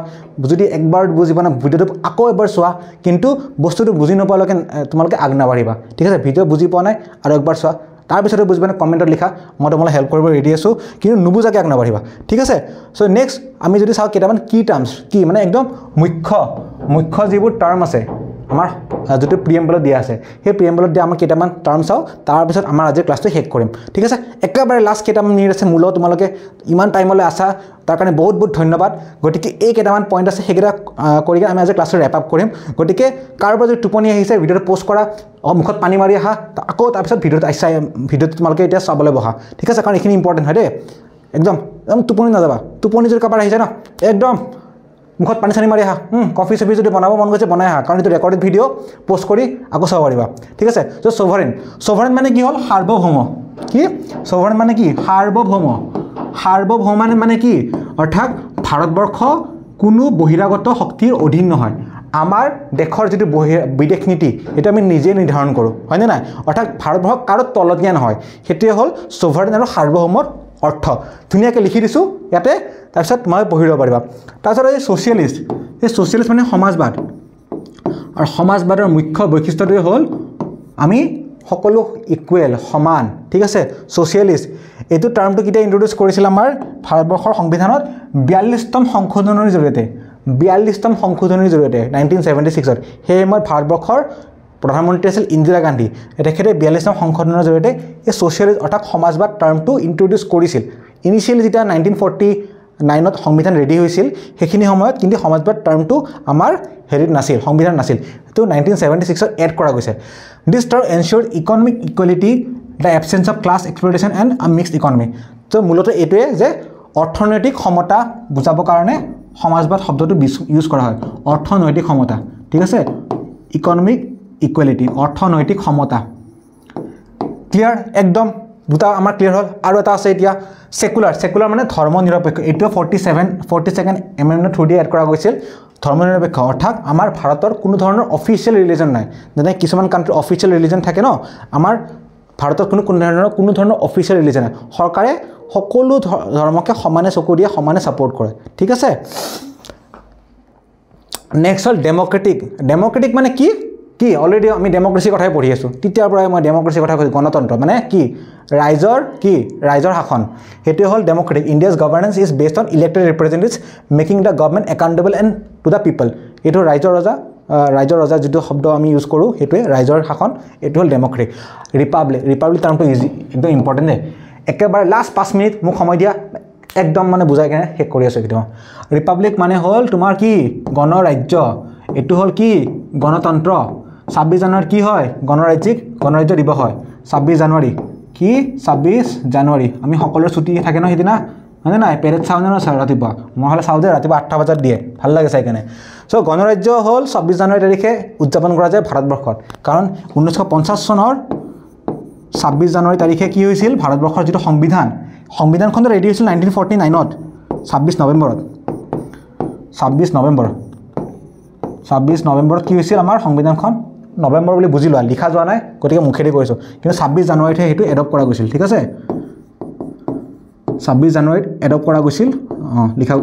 [SPEAKER 1] যদি একবাৰ বুজি পোৱা নাই, ভিডিঅ'টো আকৌ এবাৰ চোৱা, কিন্তু বস্তুটো বুজি নোপোৱালৈকে তোমালোকে আগ নাবাঢ়িবা, ঠিক আছে? ভিডিঅ' বুজি পোৱা নাই আৰু একবাৰ চোৱা, তাৰপিছতে বুজি পোৱা নাই কমেণ্টত লিখা, মই তোমালোক হেল্প কৰিব ৰেডি আছোঁ, কিন্তু নুবুজাকৈ আগ নাবাঢ়িবা, ঠিক আছে? চ' নেক্সট আমি যদি চাওঁ কেইটামান কি টাৰ্মছ, কি মানে একদম মুখ্য মুখ্য যিবোৰ টাৰ্ম আছে আমাৰ যিটো প্ৰিএম্বলত দিয়া আছে, সেই প্ৰিএম্বলত দিয়া আমাৰ কেইটামান টাৰ্ম চাওঁ, তাৰপিছত আমাৰ আজিৰ ক্লাছটো শেষ কৰিম, ঠিক আছে? একেবাৰে লাষ্ট কেইটামান মিনিট আছে মোৰ লগত, তোমালোকে ইমান টাইমলৈ আছা তাৰ কাৰণে বহুত বহুত ধন্যবাদ। গতিকে এই কেইটামান পইণ্ট আছে, সেইকেইটা কৰি আমি আজি ক্লাছটো ৰেপ আপ কৰিম। গতিকে কাৰোবাৰ যদি টোপনি আহিছে, ভিডিঅ'টো প'ষ্ট কৰা, মুখত পানী মাৰি আহা, আকৌ তাৰপিছত ভিডিঅ'টো চাই ভিডিঅ'টো তোমালোকে এতিয়া চাবলৈ বহা, ঠিক আছে? কাৰণ এইখিনি ইম্পৰ্টেণ্ট হয় দেই। একদম একদম টোপনি নাযাবা, টোপনি যদি কাৰোবাৰ আহিছে ন, একদম মুখত পানী চানী মাৰি আহা, কফি চফি যদি বনাব মন গৈছে বনাই আহা, কাৰণ এইটো ৰেকৰ্ডেড ভিডিঅ' প'ষ্ট কৰি আকৌ চাব পাৰিবা, ঠিক আছে। চ' ছভাৰেইন, ছভাৰেইন মানে কি হ'ল? সাৰ্বভৌম। কি ছভাৰেইন মানে কি? সাৰ্বভৌম। সাৰ্বভৌম মানে কি? অৰ্থাৎ ভাৰতবৰ্ষ কোনো বহিৰাগত শক্তিৰ অধীন নহয়, আমাৰ দেশৰ যিটো বিদেশ নীতি সেইটো আমি নিজেই নিৰ্ধাৰণ কৰোঁ, হয়নে নাই? অৰ্থাৎ ভাৰতবৰ্ষ কাৰো তলতীয়া নহয়, সেইটোৱে হ'ল ছভাৰেইন আৰু সাৰ্বভৌমৰ অৰ্থ। ধুনীয়াকৈ লিখি দিছোঁ ইয়াতে, তাৰপিছত তোমালোকে পঢ়ি ল'ব পাৰিবা। তাৰপিছত এই ছ'চিয়েলিষ্ট, এই ছ'চিয়েলিষ্ট মানে সমাজবাদ, আৰু সমাজবাদৰ মুখ্য বৈশিষ্ট্যটোৱে হ'ল আমি সকলো ইকুৱেল, সমান, ঠিক আছে। ছ'চিয়েলিষ্ট এইটো টাৰ্মটো কেতিয়া ইণ্ট্ৰডিউচ কৰিছিল আমাৰ ভাৰতবৰ্ষৰ সংবিধানত? 42তম সংশোধনীৰ জৰিয়তে, 42তম সংশোধনীৰ জৰিয়তে 1976ত। সেই সময়ত ভাৰতবৰ্ষৰ প্ৰধানমন্ত্ৰী আছিল ইন্দিৰা গান্ধী। তেখেতে 42তম সংশোধনৰ জৰিয়তে এই ছ'চিয়েলিষ্ট অৰ্থাৎ সমাজবাদ টাৰ্মটো ইণ্ট্ৰডিউচ কৰিছিল। ইনিচিয়েলি যেতিয়া 1949ত সংবিধান ৰেডি হৈছিল সেইখিনি সময়ত কিন্তু সমাজবাদ টাৰ্মটো আমাৰ হেৰিত নাছিল, সংবিধান নাছিল, সেইটো 1976ত এড কৰা গৈছে। This term ensure economic equality, the absence of class exploitation and a mixed economy. ত' মূলতঃ এইটোৱে যে অৰ্থনৈতিক সমতা বুজাবৰ কাৰণে সমাজবাদ শব্দটো ইউজ কৰা হয়, অৰ্থনৈতিক সমতা, ঠিক আছে, ইকনমিক ইকুৱেলিটি, অৰ্থনৈতিক সমতা। ক্লিয়াৰ? একদম দুটা আমাৰ ক্লিয়াৰ হ'ল। আৰু এটা আছে এতিয়া ছেকুলাৰ। ছেকুলাৰ মানে ধৰ্ম নিৰপেক্ষ, এইটো 42nd amendment through the add কৰা গৈছিল। ধৰ্ম নিৰপেক্ষ অৰ্থাৎ আমাৰ ভাৰতৰ কোনো ধৰণৰ অফিচিয়েল ৰিলিজন নাই, যেনে কিছুমান কাণ্ট্ৰিৰ অফিচিয়েল ৰিলিজন থাকে ন, আমাৰ ভাৰতত কোনো ধৰণৰ অফিচিয়েল ৰিলিজন নাই। চৰকাৰে সকলো ধৰ্মকে সমানে চকু দিয়ে, সমানে ছাপোৰ্ট কৰে, ঠিক আছে। নেক্সট হ'ল ডেম'ক্ৰেটিক। ডেম'ক্ৰেটিক মানে কি? কি অলৰেডি আমি ডেম'ক্ৰেচিৰ কথাই পঢ়ি আছোঁ, তেতিয়াৰ পৰাই মই ডেম'ক্ৰেচিৰ কথা কৈছোঁ। গণতন্ত্ৰ মানে কি? ৰাইজৰ কি? ৰাইজৰ শাসন, সেইটোৱে হ'ল democratic. India's governance is based on elected representatives making the government accountable and to the people. এইটো ৰাইজৰ ৰজা, ৰাইজৰ ৰজা যিটো শব্দ আমি ইউজ কৰোঁ সেইটোৱে ৰাইজৰ শাসন, এইটো হ'ল ডেম'ক্ৰেটিক। ৰিপাব্লিক, ৰিপাব্লিক টাৰ্মটো ইজি, একদম ইম্পৰ্টেণ্ট দেই। একেবাৰে লাষ্ট 5 মিনিট মোক সময় দিয়া, একদম মানে বুজাই কেনে শেষ কৰি আছোঁ একদম। ৰিপাব্লিক মানে হ'ল তোমাৰ কি? গণৰাজ্য। এইটো হ'ল কি? গণতন্ত্ৰ। 26 জানুৱাৰীত কি হয়? গণৰাজ্যিক গণৰাজ্য দিৱস হয় 26 জানুৱাৰী। কি 26 জানুৱাৰী? আমি সকলোৰে ছুটি থাকে ন সেইদিনা, হয়নে নাই? পেৰেড চাওঁ নে নহয় ৰাতিপুৱা? মই হ'লে চাওঁ যে ৰাতিপুৱা 8টা বজাত দিয়ে, ভাল লাগে চাই কেনে। চ' গণৰাজ্য হ'ল 26 জানুৱাৰী তাৰিখে উদযাপন কৰা যায় ভাৰতবৰ্ষত, কাৰণ 1950 চনৰ 26 জানুৱাৰী তাৰিখে কি হৈছিল? ভাৰতবৰ্ষৰ যিটো সংবিধান, সংবিধানখনটো ৰেডি হৈছিল 1949ত 26 নৱেম্বৰত। 26 নৱেম্বৰ, 26 নৱেম্বৰত কি হৈছিল আমাৰ সংবিধানখন? নৱেম্বৰ বুলি বুজি লোৱা, লিখা যোৱা নাই গতিকে মুখেদি কৈছোঁ, কিন্তু 26 জানুৱাৰীতহে সেইটো এডপ্ট কৰা গৈছিল, ঠিক আছে। 26 জানুৱাৰীত এডপ্ট কৰা গৈছিল, অঁ লিখা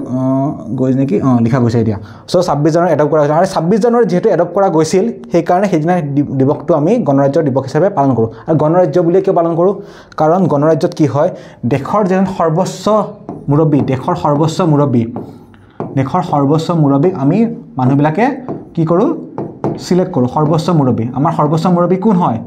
[SPEAKER 1] গৈ নেকি, অঁ লিখা গৈছে এতিয়া। চ' 26 জানুৱাৰীত এডপ্ট কৰা গৈছিল, আৰু 26 জানুৱাৰীত যিহেতু এডপ্ট কৰা গৈছিল সেইকাৰণে সেইদিনা দিৱসটো আমি গণৰাজ্য দিৱস হিচাপে পালন কৰোঁ। আৰু গণৰাজ্য বুলিয়ে কিয় পালন কৰোঁ? কাৰণ গণৰাজ্যত কি হয়, দেশৰ যিজন সৰ্বোচ্চ মুৰব্বী, দেশৰ সৰ্বোচ্চ মুৰব্বী, দেশৰ সৰ্বোচ্চ মুৰব্বীক আমি মানুহবিলাকে কি কৰোঁ? চিলেক্ট কৰোঁ। সৰ্বোচ্চ মুৰব্বী, আমাৰ সৰ্বোচ্চ মুৰব্বী কোন হয়?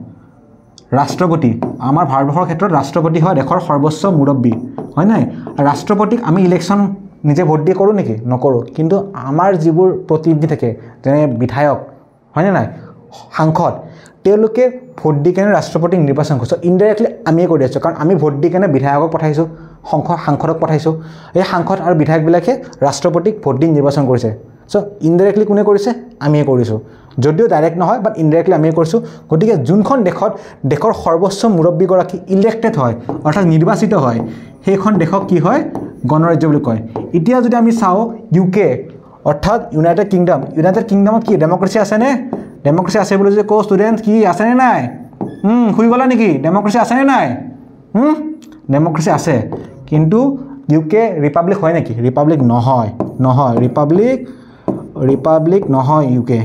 [SPEAKER 1] ৰাষ্ট্ৰপতি। আমাৰ ভাৰতবৰ্ষৰ ক্ষেত্ৰত ৰাষ্ট্ৰপতি হয় দেশৰ সৰ্বোচ্চ মুৰব্বী, হয় নাই? ৰাষ্ট্ৰপতিক আমি ইলেকশ্যন নিজে ভোট দি কৰোঁ নেকি? নকৰোঁ। কিন্তু আমাৰ যিবোৰ প্ৰতিনিধি থাকে, যেনে বিধায়ক, হয়নে নাই, সাংসদ, তেওঁলোকে ভোট দি কেনে ৰাষ্ট্ৰপতিক নিৰ্বাচন কৰিছোঁ। ইনডাইৰেক্টলি আমিয়ে কৰি আছোঁ, কাৰণ আমি ভোট দি কেনে বিধায়কক পঠাইছোঁ, সাংসদক পঠাইছোঁ। এই সাংসদ আৰু বিধায়কবিলাকে ৰাষ্ট্ৰপতিক ভোট দি নিৰ্বাচন কৰিছে। চ' ইনডাইৰেক্টলি কোনে কৰিছে? আমিয়ে কৰিছোঁ, যদিও ডাইৰেক্ট নহয়, বাট ইনডাইৰেক্টলি আমিয়ে কৰিছোঁ। গতিকে যোনখন দেশত দেশৰ সৰ্বোচ্চ মুৰব্বীগৰাকী ইলেক্টেড হয়, অৰ্থাৎ নিৰ্বাচিত হয়, সেইখন দেশক কি হয়? গণৰাজ্য বুলি কয়। এতিয়া যদি আমি চাওঁ ইউ কে, অৰ্থাৎ ইউনাইটেড কিংডম, ইউনাইটেড কিংডমত কি ডেম'ক্ৰেচি আছেনে? ডেম'ক্ৰেচি আছে বুলি যদি কওঁ ষ্টুডেণ্ট, কি আছেনে নাই? শুই গ'লা নেকি? ডেম'ক্ৰেচি আছেনে নাই? ডেম'ক্ৰেচি আছে, কিন্তু ইউ কে ৰিপাব্লিক হয় নেকি? ৰিপাব্লিক নহয়, নহয়, ৰিপাব্লিক নহয়, ইউ কে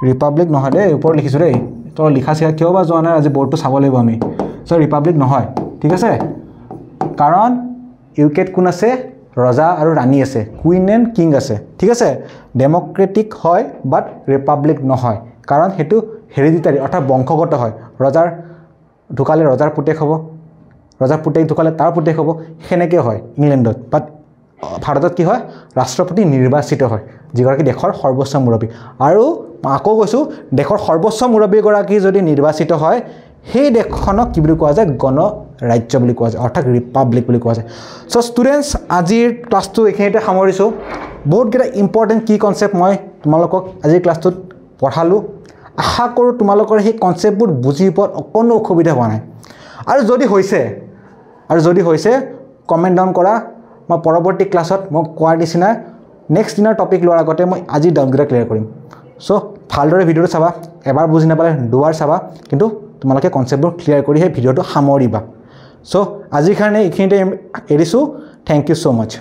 [SPEAKER 1] ৰিপাব্লিক নহয় দেই, ওপৰত লিখিছোঁ দেই, তই লিখা চিখা কিয় বা যোৱা নাই, আজি বৰ্ডটো চাব লাগিব আমি। চ' ৰিপাব্লিক নহয়, ঠিক আছে, কাৰণ ইউ কেত কোন আছে? ৰজা আৰু ৰাণী আছে, কুইন এণ্ড কিং আছে, ঠিক আছে। ডেম'ক্ৰেটিক হয় বাট ৰিপাব্লিক নহয়, কাৰণ সেইটো হেৰিডিটাৰী অৰ্থাৎ বংশগত হয়। ৰজাৰ ঢুকালে ৰজাৰ পুতেক হ'ব, ৰজাৰ পুতেক ঢুকালে তাৰ পুতেক হ'ব, সেনেকৈ হয় ইংলেণ্ডত। বাট ভাৰতত কি হয়? ৰাষ্ট্ৰপতি নিৰ্বাচিত হয়, যিগৰাকী দেশৰ সৰ্বোচ্চ মুৰব্বী। আৰু আকৌ কৈছোঁ, দেশৰ সৰ্বোচ্চ মুৰব্বীগৰাকী যদি নিৰ্বাচিত হয়, সেই দেশখনক কি বুলি কোৱা যায়? গণৰাজ্য বুলি কোৱা যায়, অৰ্থাৎ ৰিপাব্লিক বুলি কোৱা যায়। চ' ষ্টুডেণ্টছ, আজিৰ ক্লাছটো এইখিনিতে সামৰিছোঁ। বহুতকেইটা ইম্পৰ্টেণ্ট কি কনচেপ্ট মই তোমালোকক আজিৰ ক্লাছটোত পঢ়ালোঁ। আশা কৰোঁ তোমালোকৰ সেই কনচেপ্টবোৰ বুজি পোৱাত অকণো অসুবিধা হোৱা নাই। আৰু যদি হৈছে কমেণ্ট ডাউন কৰা। মই পৰৱৰ্তী ক্লাছত মোক কোৱাৰ নিচিনা নেক্সট দিনাৰ টপিক লোৱাৰ আগতে মই আজি ডাউটকেইটা ক্লিয়াৰ কৰিম। চ' ভালদৰে ভিডিঅ'টো চাবা, এবাৰ বুজি নাপালে দুবাৰ চাবা, কিন্তু তোমালোকে কনচেপ্টবোৰ ক্লিয়াৰ কৰি সেই ভিডিঅ'টো সামৰিবা। চ' আজিৰ কাৰণে এইখিনিতে এৰিছোঁ। Thank you so much.